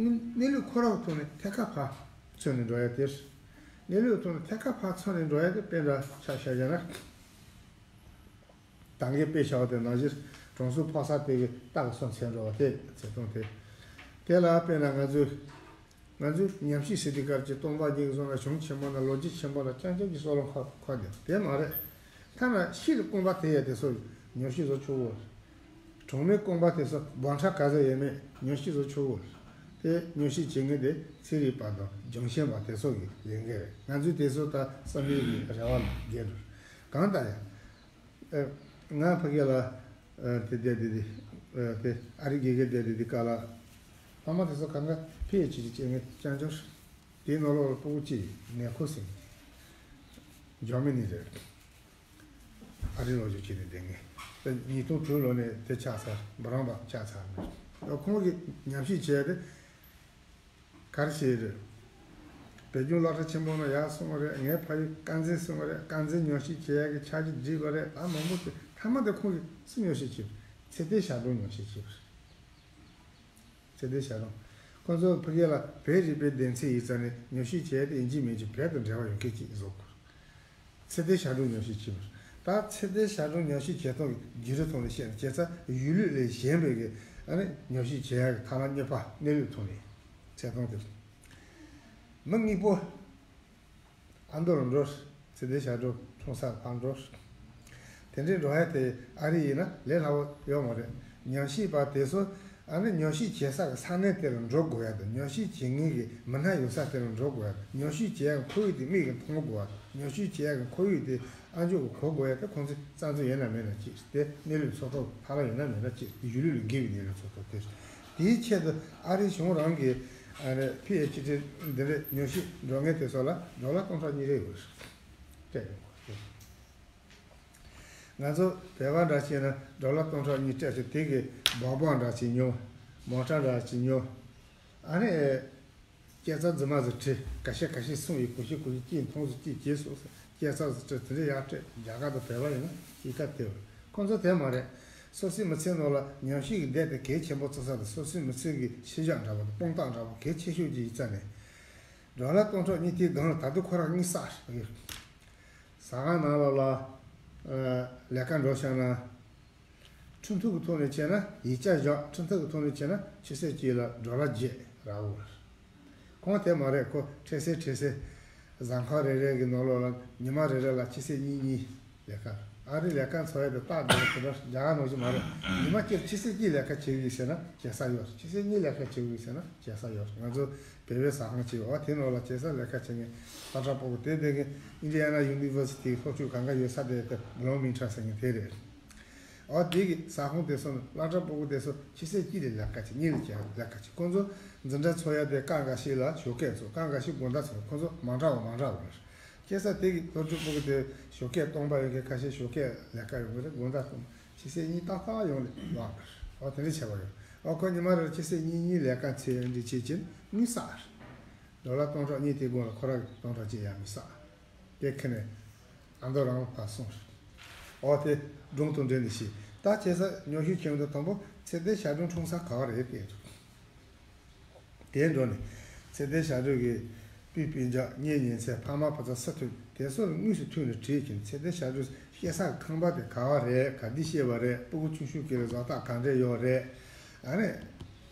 གནས་ལུགས་ཁོ་རང་གི་ཐོག་ནས་ཐད་ཀར་ཕར་མཚོན་ནས་འགྲོ་ཡ་དེ། གནས་ལུགས་ཐོག་ནས་ཐད་ཀར་ཕར་མཚོན་ནས་འགྲོ་ཡ་དེ་དཔེ་འདྲ་ཆ་བཞག་བྱས་ན། ད་གིན་དཔེ་བཞག་པ་དེ་ནང་བཞིན་གྲོང་གསེབ་ཕོ་གསར་དེ་གི་རྟགས་སུ་མཚོན་འགྲོ་བ་དེ་ཚེ་ཐུང་དེ། དེ་ལ་དཔེར་ན་ང་ཚོས་ང་ཚོས་ཉམས་ཞིབ་བྱེད་དུས་སྐབས་ཀྱི་སྟོང་པ་ཉིད་ཀྱི་བཟོ་ལ་གཞུང་ཆེན་པོ་ན་ལོ་རྒྱུས་ཆེན་པོ་ན་རྐྱང་རྐྱང་གི་སྲོག་ལ་འཁོར་འཁོར་འདུག་དེ་མ་རེད། ཐ་ན་ཤེལ་རྐང་པ་དེ་ཡ་དེ་ཚོ་ཉམས་ཞིབ་བཟོ་ཆོག་གོ། གྲོང་མིའི་རྐང་པ་དེ་ཚོ་སྦོམ་ཕྲ་ག་ཚོད་ཡོད་མེད་ཉམས་ཞིབ་བཟོ་ཆོག་གོ། དེ་ཉམས་ཞིབ་བྱེད་མཁན་དེ་ཚན་རིག་པ་དང་ལྗོན་ཤིང་པ་དེ་ཚོ་གི་ལས་འགན་རེད། ང་ཚོས་དེ་ཚོ་ད་བསམ་ཡས་ཀྱི་རེ་བ་ལ་འགལ་འགྲོ། གང་ལྟར་ཡང་། ཨ། ང་ཕ་གི་ལ། ཨ། དེ་དེ་དེ་དེ། ཨ། དེ་ཨ་རི་དགེ་རྒན་དེ་དེ་དེ་ག་ལ། ཕ་མ་དེ་ཚོ་གང་ག་ཕི་ཨེཆ་ཌི་བྱེད་མཁན་རྐྱང་རྐྱང་། དེའི་ནང་ལོགས་ལ་སྤུ་གུ་གཅིག་ནེ་ཁོ་ཟེར། འཇར་མ་ནི་རེད། ཨ་རི་ལོགས་ཀྱི་ཁྱེད་ནས་བསྡད་མཁན། ད་ཉིས་སྟོང་དྲུག་ལོ་ནས་དེ་ཆགས་ཚར། འབུམ་རམས་པ་ཆགས་ཚར་ནས། ཁོང་གིས་ཉམས་ཞིབ་བྱས་ཏེ། ག་རེ་བྱས་རེད། བོད་ལྗོངས་སློབ་གྲྭ་ཆེན་པོ་ནང་ཡར་སོང་བ་རེད། ངའི་ཕ་ཡུལ་དཀར་མཛེས་སོང་བ་རེད། དཀར་མཛེས་ཉམས་ཞིབ་བྱེད་ཡག་གི་ཆ་རྒྱུས་བསྒྲིགས་པ་རེད། ད་མང་པོ་ཞིག་མཐའ་མ་དེ་ཁོང་གིས་སུ་ཉམས་ཞིབ་བྱས། ཚེ་བརྟན་ཞབས་དྲུང་ཉམས་ཞིབ་བྱས་པ་རེད། ཚེ་བརྟན་ཞབས་དྲུང་། ཁོང་ཚོ་ཕ་གི་ལ་བོད་རིག་པའི་སྡེ་ཚན་ཡིན་ཙང་ནས་ཉམས་ཞིབ་བྱས་ཏེ་ཡིན་གཅིག་མིན་གཅིག་བོད་དང་འབྲེལ་བ་ཡོད་མཁན་ཅིག་བཟོ་དགོས། ཚེ་བརྟན་ཞབས་དྲུང་ཉམས་ཞིབ་བྱེད་པ། ད་ཚེ་བརྟན་ཞབས་དྲུང་ཉམས་ཞིབ་བྱེད་སྟངས་ཀྱི་བརྒྱུད་རིམ་ཐོག་ནས་བཤད་ན། བྱས་ཙང་གཞིས་ལུས་ལས་གཞན་པའི་གི་ཨ་ནི་ཉམས་ཞིབ་བྱེད་ཡག་གི་ཐབས་ལམ་གཉིས་པ་གནས་ལུགས་ཐོག་ནས་བྱེད་སྟངས་དེ། མི་གཉིས་པོ་ཨ་མདོ་ལ་འགྲོ། ཚེ་བརྟན་ཞབས་དྲུང་འཁྲུངས་ས་ཕར་འགྲོ། དེ་འདྲའི་འགྲོ་ཡ་དེ་ཨ་རི་ཡིན་ན་ལས་སླ་པོ་ཡོད་མ་རེད། ཉམས་ཞིབ་པ་དེ་ཚོ་ཨ་ནི་ཉམས་ཞིབ་བྱེད་ས་གི་ས་གནས་དེ་ལ་འགྲོ་དགོས་ཡ་དང་། ཉམས་ཞིབ་བྱེད་མཁན་གྱི་མི་སྣ་ཡོད་ས་དེ་ལ་འགྲོ་དགོས་ཡ་དང་། ཉམས་ཞིབ་བྱེད་ཡ་གི་ཁོར་ཡུག་དེ་མིག་གིས་མཐོང་དགོས་ཡ་དང་། ཉམས་ཞིབ་བྱེད་ཡ་གི་ཁོར་ཡུག་དེ་ཨ་མཆོག་གིས་གོ་དགོས་ཡ་དེ་ཁོང་ཚོའི་རྩ་འཛིན་ཡོད་ན་མེད་ན་གཅིག་དེ་གནས་ལུགས་ཚོགས་གཙོ་ཐ་ལ་ཡོད་ན་མེད་ན་གཅིག་གཞིས་ལུས་ལས་བརྒལ་བའི་གནས་ལུགས་ཚོགས་གཙོ་དེ། དེའི་ཆེད་དུ་ཨ་རིའི་གཞུང་རང་གིས་ཨ་ནི་ཕི་ཨེཆ་ཌི་འདི་འདྲའི་ཉམས་ཞིབ་འགྲོ་མཁན་དེ་ཚོ་ལ་ཌོ་ལར་སྟོང་ཕྲག་གཉིས་རེ་ཡོད་རེད། སྤྲད་ཡོང་གི། ང་ཚོ་བོད་པ་འདྲ་བྱས་ན་ཌོ་ལར་སྟོང་ཕྲག་གཉིས་སྤྲད་ཚེ་དེ་གི་སྦག་སྦག་འདྲ་ཅིག་ཉོ། མོ་ཊ་འདྲ་ཅིག་ཉོ། ཨ་ནི་སྐྱེད་ཚལ་རྫུན་མ་ཟིག་བྲིས། ཁ་ཤས་ཁ་ཤས་གསུངས་ཡོད། གོ་ཤེས་གོ་ཤེས་གཅིག་མཐོང་ཟིག་གཅིག་བྱས་སོང་ཟེར། སྐྱེད་ཚལ་ཟིག་བྲིས། དེ་འདྲ་ཡར་སྤྲད། རྒྱ་གར་དང་བོད་པ་ཡིན་ན་གཅིག་ཁ་དེ་བར། ཁོང་ཚོ་དེ་མ་རེད། སོ་སོའི་མི་ཚེའི་ནང་ལ་ཉམས་ཞིབ་ཀྱི་ལས་དེ་གལ་ཆེན་པོ་བརྩི་ས་དང་། སོ་སོའི་མི་ཚེ་གི་ཤེས་བྱ་འདྲ་པོ་དང་དཔང་རྟགས་འདྲ་པོ་གལ་ཆེ་ཤོས་ཅིག་ཡིན་ཙང་ནས། ཌོ་ལར་སྟོང་ཕྲག་གཉིས་དེའི་སྒང་ལ་ད་དུང་ཁོ་རང་གཉིད་སད་ཟ་ཁང་ནང་ལོགས་ལ་ལས་ཀ་འགྲོ་བཞག་ན། འཕྲིན་ཐུང་གི་ཐོག་ནས་བྱས་ན་ཡིག་ཆ་བཞག་འཕྲིན་ཐུང་གི་ཐོག་ནས་བྱས་ན་ཆུ་ཚོད་གཅིག་ལ་ཌོ་ལར་བརྒྱད་རག་གོ། ཁོང་དེ་མ་རེད། ཁོ་འཕྲལ་སེལ་འཕྲལ་སེལ། ཟ་ཁང་རེ་རེ་གི་ནང་ལོགས་ལ་ཉི་མ་རེ་རེ་ལ་ཆུ་ཚོད་གཉིས་གཉིས་ལས་ཀ། ཨ་རི་ལས་ཀ་འཚོལ་ཡ་དེ་རྟགས་འདི་དེ་འདྲ་རྒྱ་གར་ནང་བཞིན་མ་རེད། ཉི་མ་གཅིག་ཆུ་ཚོད་གཅིག་ལས་ཀ་བྱེད་གི་ཟེར་ན་བྱེད་ས་ཡོད་རེད། ཆུ་ཚོད་གཉིས་ལས་ཀ་བྱེད་གི་ཟེར་ན་བྱེད་ས་ཡོད་རེད། ང་ཚོ་བོད་པའི་ཟ་ཁང་གཅིག་ཡོད་པ་དེ་ནང་ལ་བྱེད་ས་ལས་ཀ་བྱེད་མཁན་སློབ་གྲྭ་སྤོ་གི་དེ་དེ་གི་ཨིན་ཌི་ཡ་ན་ཡུ་ནི་ཝར་སི་ཊི་སློབ་ཕྲུག་གང་ག་ཡོད་ས་དེ་དེ་བྷི་ལོ་མིང་ཊར་ཟེར་མཁན་དེ་རེད། འོ་དེ་གི་ས་ཁོངས་དེ་ཚོ་ནི་བླ་བྲང་སྤུ་གུ་དེ་ཚོ་ཆེ་ས་གཅིག་ལ་ལས་ཀ་བྱེད། གཉིས་ལ་ལས་ཀ་བྱེད། ཁོང་ཚོ་འཛིན་གྲྭ་ཚོགས་ཡ་དེ་སྐབས་འགའ་ཞིག་ལ་ཞོགས་ཀས་ཚོགས། སྐབས་འགའ་ཞིག་དགོང་དག་ཚོགས། ཁོང་ཚོ་མ་འདྲ་བ་མ་འདྲ་བ་རེད། ཁ་སང་དེ་གི་སློབ་ཕྲུག་སྤུ་གུ་དེ་ཞོགས་ཀས་སྟོང་པ་ཡོད་མཁན་ཁ་ཤས་ཞོགས་ཀས་ལས་ཀ་ཡོང་གི་རེད། དགོང་དག་སྟོང་པ་ཆེ་ས་གཉིས་ཏག་ཏག་ཡོང་ལེ་ལོག་གི་རེད། འོ་དེ་འདྲ་བྱས་པ་ཡོད། འོ་ཁོ་ཉི་མ་རེར་ཆེ་ས་གཉིས་གཉིས་ལས་ཀ་ཚེ་འདི་བྱེད་ཀྱིན་དངུལ་བསགས་རེད། ཌོ་ལར་སྟོང་ཕྲག་གཉིས་དེ་དགོང་ལ་ཁོ་རང་གི་སྟོང་ཕྲག་གཅིག་ཡང་མི་བསགས། དེ་ཁེ་ནས་ཨ་མདོ་རང་ཕར་སོང་རེད། འོ་དེ་སྒྲུང་དང་འབྲེལ་ནས་ཤེས། ད་ཁ་སང་ཉོ་ཤུལ་ཁྱིམ་དུ་དང་པོ་ཚེ་བརྟན་ཞབས་དྲུང་འཁྲུངས་ས་ག་བ་རེད་དེ་འདུག་དེ་འགྲོ་ནས་ཚེ་བརྟན་ཞབས་དྲུང་གི་སྤུས་སྤུན་ཀྱག་གཉེན་ཉེ་ཚན་ཕ་མ་བུ་ཚ་སུ་ཐུག་དེ་ཚོ་ལ་དངོས་སུ་ཐུག་ནས་དྲིས་ཀྱིན། ཚེ་བརྟན་ཞབས་དྲུང་སྐྱེས་ས་གི་ཁང་པ་དེ་ག་བ་རེད། ག་དུས་སྐྱེས་པ་རེད། སྤུ་གུ་ཆུང་ཆུང་གི་ལ་བཟོ་ལྟ་ག་འདྲས་ཡོད་རེད། ཨ་ནི་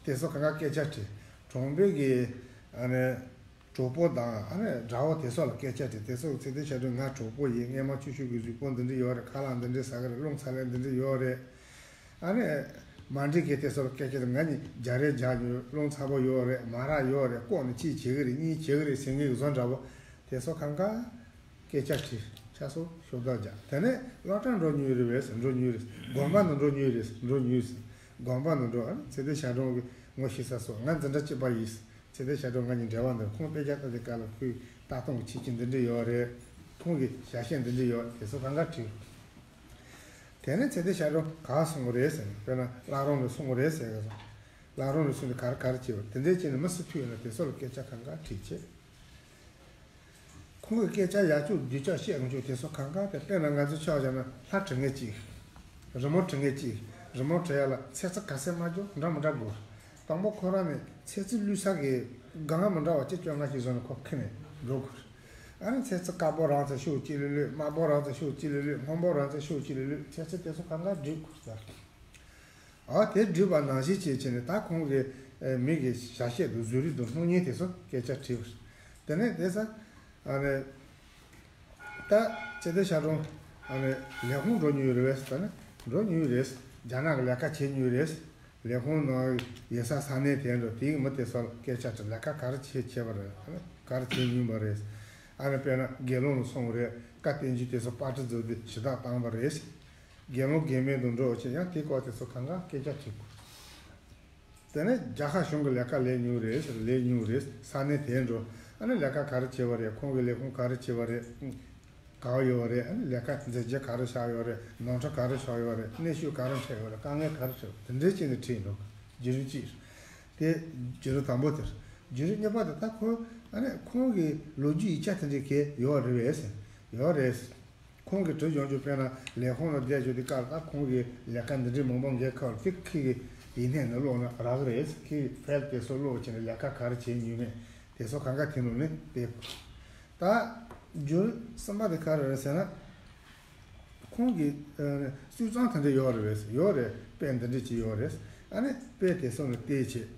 དེ་ཚོ་གང་ག་སྐད་ཆ་དྲིས། གྲོང་པའི་གི་ཨ་ནི་གྲོགས་པོ་དང་ཨ་ནི་དགྲ་བོ་དེ་ཚོ་ལ་སྐད་ཆ་དྲིས། དེ་ཚོ་ཚེ་བརྟན་ཞབས་དྲུང་ང་གྲོགས་པོ་ཡིན། སྔས་མ་ཆུང་ཆུང་གི་གཟུགས་པོ་འདི་འདྲ་ཡོད་རེད། ཁ་ལག་འདི་འདྲ་ཟ་གི་རེད། རླུང་ཚ་ལས་འདི་འདྲ་ཡོད་རེད། ཨ་ནི་མ་འགྲིག་གི་དེ་ཚོ་ལ་སྐད་ཆ་དྲིས། ང་གཉིས་རྒྱག་རེས་རྒྱག་མྱོང་། རླུང་ཚ་པོ་ཡོད་རེད། མ་རག་ཡོད་རེད། ལྐོག་ནས་ཅི་བྱེད་གི་རེད། གཉིས་བྱེད་གི་རེད་ཟེར་མཁན་གི་བཟོ་འདྲ་པོ་དེ་ཚོ་གང་ག་སྐད་ཆ་དྲིས། ཆ་སོ་ཤོག་ལྡག་རྒྱག་དེ་ནས་སློབ་གྲྭ་འགྲོ་མྱོང་རེད་པས། འགྲོ་མྱོང་རེད། དགོན་པ་ནང་འགྲོ་མྱོང་རེད། འགྲོ་མྱོང་རེད། དགོན་པ་ནང་འགྲོ། ཨ་ནི་ཚེ་བརྟན་ཞབས་དྲུང་གི་ངོ་ཤེས་ས་སོ། ང་འཛིན་གྲྭ་གཅིག་པ་ཡིན། ཚེ་བརྟན་ཞབས་དྲུང་ང་གཉིས་འབྲེལ་བ་འདུག་ཁོང་དཔེ་ཆ་ལྟ་དུས་སྐབས་ལ་ཁོའི་ལྟ་སྟངས་ཀྱི་ཁྱད་ཆོས་འདི་འདྲ་ཡོད་རེད། ཁོང་གི་ཞལ་བཞེས་འདི་འདྲ་ཡོད། དེ་ཚོ་གང་ག་དྲིས། དེ་ནས་ཚེ་བརྟན་ཞབས་དྲུང་ག་སོང་བ་རེད་ཟེར་ནས། དཔེར་ན་བླ་བྲང་ལ་སོང་བ་རེད་ཟེར་ག་སོང་། བླ་བྲང་ལ་སོང་ནས་ག་རེ་ག་རེ་བྱས་པ་དེ་འདྲས་བྱས་ནས་མི་སུ་ཐུག་ཡོད་ན་དེ་ཚོ་ལ་སྐད་ཆ་གང་ག་དྲིས་བྱས། ཁོང་གི་སྐད་ཆ་ཡག་ཅོག་སྡུག་ཅོག་བཤད་མི་ཆོག་དེ་ཚོ་གང་ག་དེ། དཔེར་ན་ང་ཚོ་ཆ་བཞག་ན་ལྷ་དྲི་ངན་གཅིག་རི་མོ་དྲི་ངན་གཅིག་རི་མོ་བྲི་ཡ་ལ་ཚེག་ཚེག་ག་ཚད་མ་འཇོག་འདྲ་མི་འདྲ་དགོས། དང་པོ་ཁོ་རང་ནས་ཚེག་ཚེག་བླུགས་ས་གི་སྒང་མི་འདྲ་བ་གཅིག་བཅོ་ལྔ་ཞིག་བཟོས་ནས་ཁོ་ཁྱེར་ནས་འགྲོ་དགོས། ཨ་ནི་ཚེག་ཚེག་དཀར་པོ་རང་ཚོ་ཤོག་གཅིག་ལ་བླུགས། དམར་པོ་རང་ཚོ་ཤོག་གཅིག་ལ་བླུགས། སྔོན་པོ་རང་ཚོ་ཤོག་གཅིག་ལ་བླུགས། ཚེག་ཚེག་དེ་ཚོ་གང་ག་བསྒྲིགས་དགོས་ཟེར། ཨ་དེ་བསྒྲིགས་པ་ནང་བཞིན་བྱས་བྱས་ནས་ད་ཁོང་གི་ཨ་མི་གི་བྱ་བྱེད་དང་བཟོ་རིག་དང་སྣང་བརྙན་དེ་ཚོ་སྐད་ཆ་དྲིས་པ་རེད། དེ་ནས་དེ་ས་ཨ་ནི་ད་ཚེ་བརྟན་ཞབས་དྲུང་ཨ་ནི་ལས་ཁུངས་འགྲོ་མྱོང་ཡོད་རེད་པས། ད་ནི་འགྲོ་མྱོང་ཡོད་རེད། རྒྱ་ནག་གི་ལས་ཀ་བྱེད་མྱོང་ཡོད་རེད། ལས་ཁུངས་ནང་ཡིན་ས་ས་གནས་དེ་འགྲོ་དེའི་མི་དེ་ཚོ་ལ་སྐད་ཆ་དྲིས། ལས་ཀ་ག་རེ་བྱེད་བྱས་པ་རེད། ཨ་ནི་ག་རེ་བྱེད་མྱོང་པ་རེད། ཨ་ནི་དཔེར་ན་དགེ་སློང་ལ་སོང་བ་རེད། བཀའ་བསྟན་འགྱུར་དེ་ཚོ་པར་སྐྲུན་བཟོས་ཏེ་ཞུ་དག་བཏང་བ་རེད། དགེ་སློང་དགེ་མིན་དུ་འགྲོ་བ་བྱས་ཡང་དེའི་སྐོར་དེ་ཚོ་གང་ག་སྐད་ཆ་དྲིས་དགོས། དེ་ནས་རྒྱལ་ཁབ་གཞུང་གི་ལས་ཀ་ལས་མྱོང་རེད་ཟེར། ལས་མྱོང་རེད། ས་གནས་དེར་འགྲོ། ཨ་ནི་ལས་ཀ་ག་རེ་བྱས་པ་རེད། ཁོང་གི་ལས་ཁུངས་ག་རེ་བྱས་པ་རེད། ག་བ་ཡོད་པ་རེད། ཨ་ནི་ལས་ཀ་མཛད་རྗེས་ག་རེ་བཞག་ཡོད་རེད། ནོར་འཁྲུལ་ག་རེ་བྱུང་ཡོད་རེད། གནོན་ཤུགས་ག་རེ་འཕྲད་ཡོད་རེད། དཀའ་ངལ་ག་རེ་འཕྲད་ཡོད་རེད། དེ་འདྲས་བྱས་ནས་དྲིས་འགྲོ། བརྒྱུད་རིམ་གཅིག་དེ་བརྒྱུད་རིམ་དང་པོ་དེར། བརྒྱུད་རིམ་གཉིས་པ་དེ་ད་ཁོ་ཨ་ནི་ཁོང་གི་ལོ་རྒྱུས་ཡིག་ཆ་དེ་འདྲས་གས་ཡོད་རེད་པས་ཟེར། ཡོད་རེད། ཁོང་གིས་བྲིས་ཡོང་རྒྱུ་དཔེར་ན་ལས་ཁུངས་ལ་བསྡད་རྒྱུ་དེ་སྐབས་ད་ཁོང་གིས་ལས་ཀ་འདི་འདྲའི་མང་པོ་འགན་ཁུར་བ་དེ་ཁྱེད་ཀྱི་ཡིག་སྣེ་ནང་ཀློག་ན་རག་གི་རེད། ཁྱེད་ཀྱི་ཕའིལ་དེ་ཚོ་ཀློག་བྱས་ནས་ལས་ཀ་ག་རེ་བྱས་མྱོང་མེད་དེ་ཚོ་གང་ག་དེ་ནང་ནས་བལྟས། ད་བརྒྱུད་རིམ་གསུམ་པ་དེ་ག་རེ་རེད་ཟེར་ན། ཁོང་གི་ཨ་ནི་སྲོལ་རྩ་དེ་འདྲ་ཡོད་རེད་པས། ཡོད་རེད། དཔེ་འདི་འདྲ་ཅིག་ཡོད་རེད། ཨ་ནི་དཔེ་དེ་ཚོ་ནས་བལྟས་བྱས།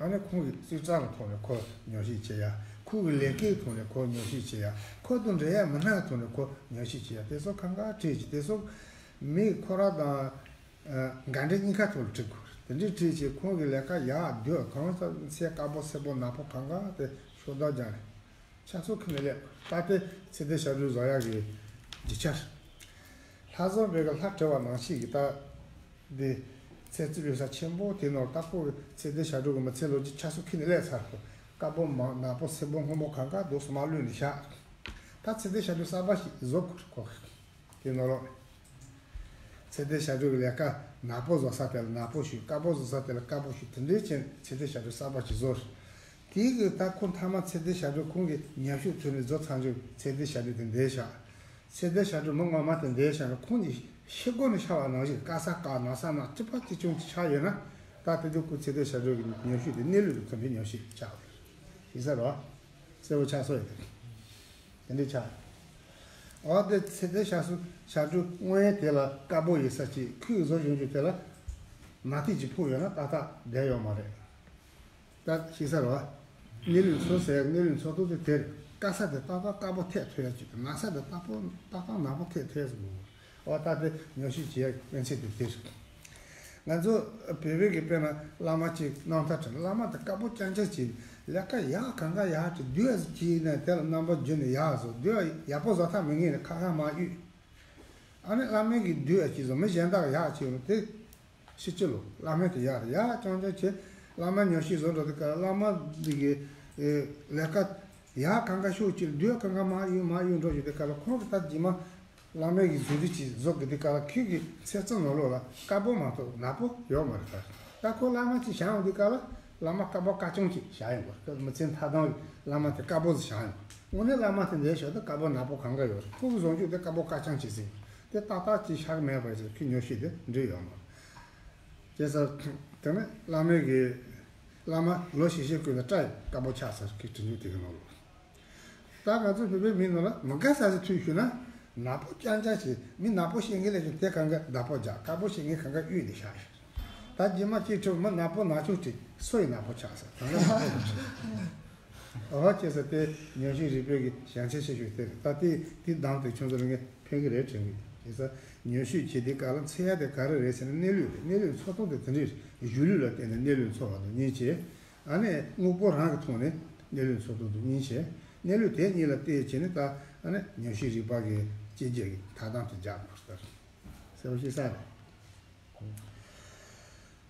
ཨ་ནི་ཁོང་གི་སྲོལ་རྩ་གི་ཐོག་ནས་ཁོ་ཉམས་ཞིབ་བྱེད་ཡ། ཁོ་གི་ལས་ཀའི་ཐོག་ནས་ཁོ་ཉམས་ཞིབ་བྱེད་ཡ། ཁོ་དང་འབྲེལ་ཡ་མི་སྣ་གི་ཐོག་ནས་ཁོ་ཉམས་ཞིབ་བྱེད་ཡ། དེ་ཚོ་གང་ག་བྲིས་ཀྱི་དེ་ཚོ་མི་ཁོ་རང་དང་ཨ་འགའ་འདྲ་གཉིས་ཀ་ཐོག་ལ་བྲིས་དགོས། དེ་འདྲའི་བྲིས་བྱས་ཁོང་གི་ལས་ཀ་ཡག་སྡུག་གང་ས་ཚད་དཀར་པོ་སེར་པོ་ནག་པོ་གང་ག་དེ་ཤོག་ལྡག་རྒྱག་ནས་ཆ་ཚང་ཁྱེར་ནས་སླེབས། ད་དེ་ཚེ་བརྟན་ཞབས་དྲུང་བཟོ་ཡག་གི་རྒྱུ་ཆ་རེད། ལྷ་བཟང་པོ་གི་ལྷ་བྲིས་པ་ནང་བཞིན་གྱི་ད། འདི་ཚེ་བརྟན་ལོ་གསར་ཆེན་པོ་དེ་ནང་ལྟ་སྐོར་གྱི་ཚེ་བརྟན་ཞབས་དྲུང་གི་མི་ཚེ་ལོ་རྒྱུས་ཆ་ཚང་ཁྱེར་ནས་སླེབས་ཚར་གོ། དཀར་པོ་མ་ནག་པོ་སེར་པོ་སྔོན་པོ་གང་ག་རྡོ་སོ་མ་བླུགས་ནས་བཞག་ད་ཚེ་བརྟན་ཞབས་དྲུང་གསར་པ་ཞིག་བཟོ་དགོས་གོ། དེ་ནང་ལོགས་ཚེ་བརྟན་ཞབས་དྲུང་གི་ལས་ཀ་ནག་པོ་བཟོ་ས་དེ་ལ་ནག་པོ་ཞིག་དཀར་པོ་བཟོ་ས་དེ་ལ་དཀར་པོ་ཞིག་དེ་འདྲའི་ཅན་ཚེ་བརྟན་ཞབས་དྲུང་གསར་པ་ཞིག་བཟོ། དེའི་གི་ད་ཁོ་མཐའ་མ་ཚེ་བརྟན་ཞབས་དྲུང་ཁོང་གི་ཉམས་ཞིབ་ཐོག་ནས་བཟོ་ཚར་རྒྱུ་ཚེ་བརྟན་ཞབས་དྲུང་དེ་འདས་བཞག་ཚེ་བརྟན་ཞབས་དྲུང་མི་ངོ་མ་དེ་འདས་བཞག་ན་ཁོང་གི་ཤི་སྒོ་ནས་ཤར་བ་ནང་བཞིན་དཀར་ས་དཀར་ནག་ས་ནག་སྐྱིད་པ་སྐྱིད་ཆུང་ཅིག་ཆགས་ཡོད་ན། ད་དེ་དུས་ཁོ་ཚེ་བརྟན་ཞབས་དྲུང་གི་ཉམས་ཞིབ་དེ་གནས་ལུགས་དང་མཐུན་པའི་ཉམས་ཞིབ་ཆགས་པ་རེད། ཤེས་ས་རེད་བ། གསལ་པོ་ཆགས་སོང་ཡོད་དེ། དེ་འདྲའི་ཆགས། འོ་དེ་ཚེ་བརྟན་ཞབས་སུ་ཞབས་དྲུང་དངོས་ཡོད་དེ་ལ་དཀར་པོ་ཡིན་ས་ཅིག་ཁོས་བཟོ་བཞིན་རྒྱུ་དེ་ལ་ནག་ཐིག་ཅིག་ཕོག་ཡོད་ན་ཏག་ཏག་བསྡད་ཡོད་མ་རེད། ད་ཤེས་ས་རེད་བ། གནས་ལུགས་ཚོ་ཟེར་གནས་ལུགས་ཚོ་ཏོག་ཙེ་དེར་དཀར་ས་དེ་ཏག་ཏག་དཀར་པོ་ཐེབས་ཐུབ་ཡ་ཅིག་དང་ནག་ས་དེ་ཏག་པོ་ཏག་ཏག་ནག་པོ་ཐེབས་ཐུབ་ཡ་ཟེར་གོ། འོ་ད་དེ་ཉམས་ཞིབ་བྱེད་ཡ་དབེན་ཚིག་དེ་དེ་རེད། ང་ཚོ་བོད་པའི་གི་དཔེར་ན་བླ་མ་གཅིག་རྣམ་ཐར་བྲིས་བླ་མ་དེ་དཀར་པོ་རྐྱང་རྐྱང་བྱས་ལས་ཀ་ཡག་གང་ག་ཡག་ཅིག་སྡུག་ཡ་ཟིག་བྱས་ན་དེ་ལ་རྣམ་པ་བརྒྱུད་ནས་ཡག་བཟོ་སྡུག་ཡ་ཡག་པོ་བཟོ་ཐབས་མེད་ངེས་ནས་ཁ་ཁ་མ་གཡུག་ཨ་ནི་བླ་མའི་གི་བདུད་ཨ་ཅི་བཟོ་མི་གཞན་དག་ཡག་ཅིག་ཡོང་དེ་ཕྱི་ཕྱི་ལོ་བླ་མའི་དེ་ཡག་རེད། ཡག་ཅང་ཅང་བྱེད། བླ་མ་ཉོ་ཤི་བཟོ་འགྲོ་དེ་ག་བླ་མ་འདི་གི་ལས་ཀ་ཡག་གང་ག་ཤོག་ཅིག་བདུད་གང་ག་མ་ཡོད་མ་ཡོད་འགྲོ་ཞིག་དེ་ག་ལ་ཁོང་གི་ད་རྗེས་མ་བླ་མའི་གི་བཟོ་རིགས་ཅིག་བཟོ་གི་དེ་ག་ལ་ཁྱེད་ཀྱི་ཚེ་ཚང་ནང་ལོགས་ལ་དཀར་པོ་མ་གཏོགས་ནག་པོ་ཡོད་མ་རེད། ད་ད་ཁོ་བླ་མ་ཅིག་བཞེངས་ཡོང་དེ་ག་ལ་བླ་མ་དཀར་པོ་དཀར་ཅང་ཅིག་བཞེངས་ཡོང་བ་རེད། མི་ཚེ་མཐའ་དང་གི་བླ་མ་དེ་དཀར་པོ་ཟིག་བཞེངས་ཡོང་། དངོས་གནས་བླ་མ་དེ་འདྲའི་ཞོར་དུ་དཀར་པོ་ནག་པོ་གང་ག་ཡོད་རེད། ཁོ་གི་བཟོ་བཅོས་དེ་དཀར་པོ་དཀར་ཅང་བྱེད་ཟིན། དེ་ཏག་ཏག་ཅིག་བཞག་མེད་པ་ཞིག་ཁོས་ཉོ་ཤི་དེ་འདྲ་ཡོད་མ་རེད། བྱས་ཙང་དེ་ནས་བླ་མའི་གི་བླ་མ་ལོ་བཞི་བཅུ་སྐུ་ནས་སྐྲ་ཡི་དཀར་པོ་ཆགས་ཚར། ཁོས་དྲི་ཉུག་དེ་གི་ནང་ལོགས། ད་ང་ཚོ་བོད་པའི་མི་ནང་ལ་མི་དགའ་ས་ཞིག་ཐུག་ཤོད་ན་ནག་པོ་རྐྱང་རྐྱང་བྱེད། མི་ནག་པོ་བཤད་མཁན་ལས་ཀྱང་དེ་གང་ག་བདག་པོ་རྒྱག་དཀར་པོ་བཤད་མཁན་གང་ག་གཡུག་ནས་བཞག་ཤོག་ད་རྗེས་མ་ཅིག་ཁྲོད་མི་ནག་པོ་ནག་ཆུང་ཅིག་སོ་ཡི་ནག་པོ་ཆགས་ས་ད་ནག་པོ་ཆགས། ཨོ་བྱས་ཙང་དེ་ཉམས་ཞིབ་རིག་པའི་གི་བྱང་ཆེ་ཆེ་ཤོས་དེ་རེད། ད་དེ་དེ་གདམ་དེ་ཁྱོད་ཚོ་ལ་ངས་ཕན་གི་རེད་དྲན་གི་ཡོད། བྱས་ཙང་ཉམས་ཞིབ་བྱེད་དུས་སྐབས་ལ་འཚོལ་ཡ་དེ་ག་རེ་རེད་ཟེར་ན་གནས་ལུགས་རེད། གནས་ལུགས་འཚོལ་སྟངས་དེ་དེ་འདྲ་རེད། གཞུང་ལུགས་ལ་བརྟེན་ནས་གནས་ལུགས་འཚོལ་བ་དང་གཉིས་བྱས། ཨ་ནི་དངོས་པོ་རང་གི་ཐོག་ནས་གནས་ལུགས་འཚོལ་སྟངས་དེ་གཉིས་བྱས། གནས་ལུགས་དེ་གཉིས་ལ་བལྟས་བྱས་ནས་ད་ཨ་ནི་ཉམས་ཞིབ་རིག་པ་གི་དཔྱད་བརྗོད་ཀྱི་ཐབས་ལམ་དེ་རྒྱག་དགོས་ཟེར་བ་ཞིག་ས་རེད།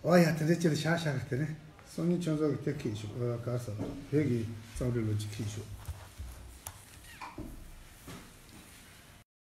ཨོ་ཡ། དེ་འདྲ་ཅི་ལ་བཞག་བཞག་གི་དེ་ནས་སང་ཉིན་ཁྱོད་ཚོ་གི་དེ་ཁྱེར་ཤོག་ཨོ་ག་ས་བོད་ཀྱི་རྩོམ་རིག་ལོ་ཅིག་ཁྱེར་ཤོག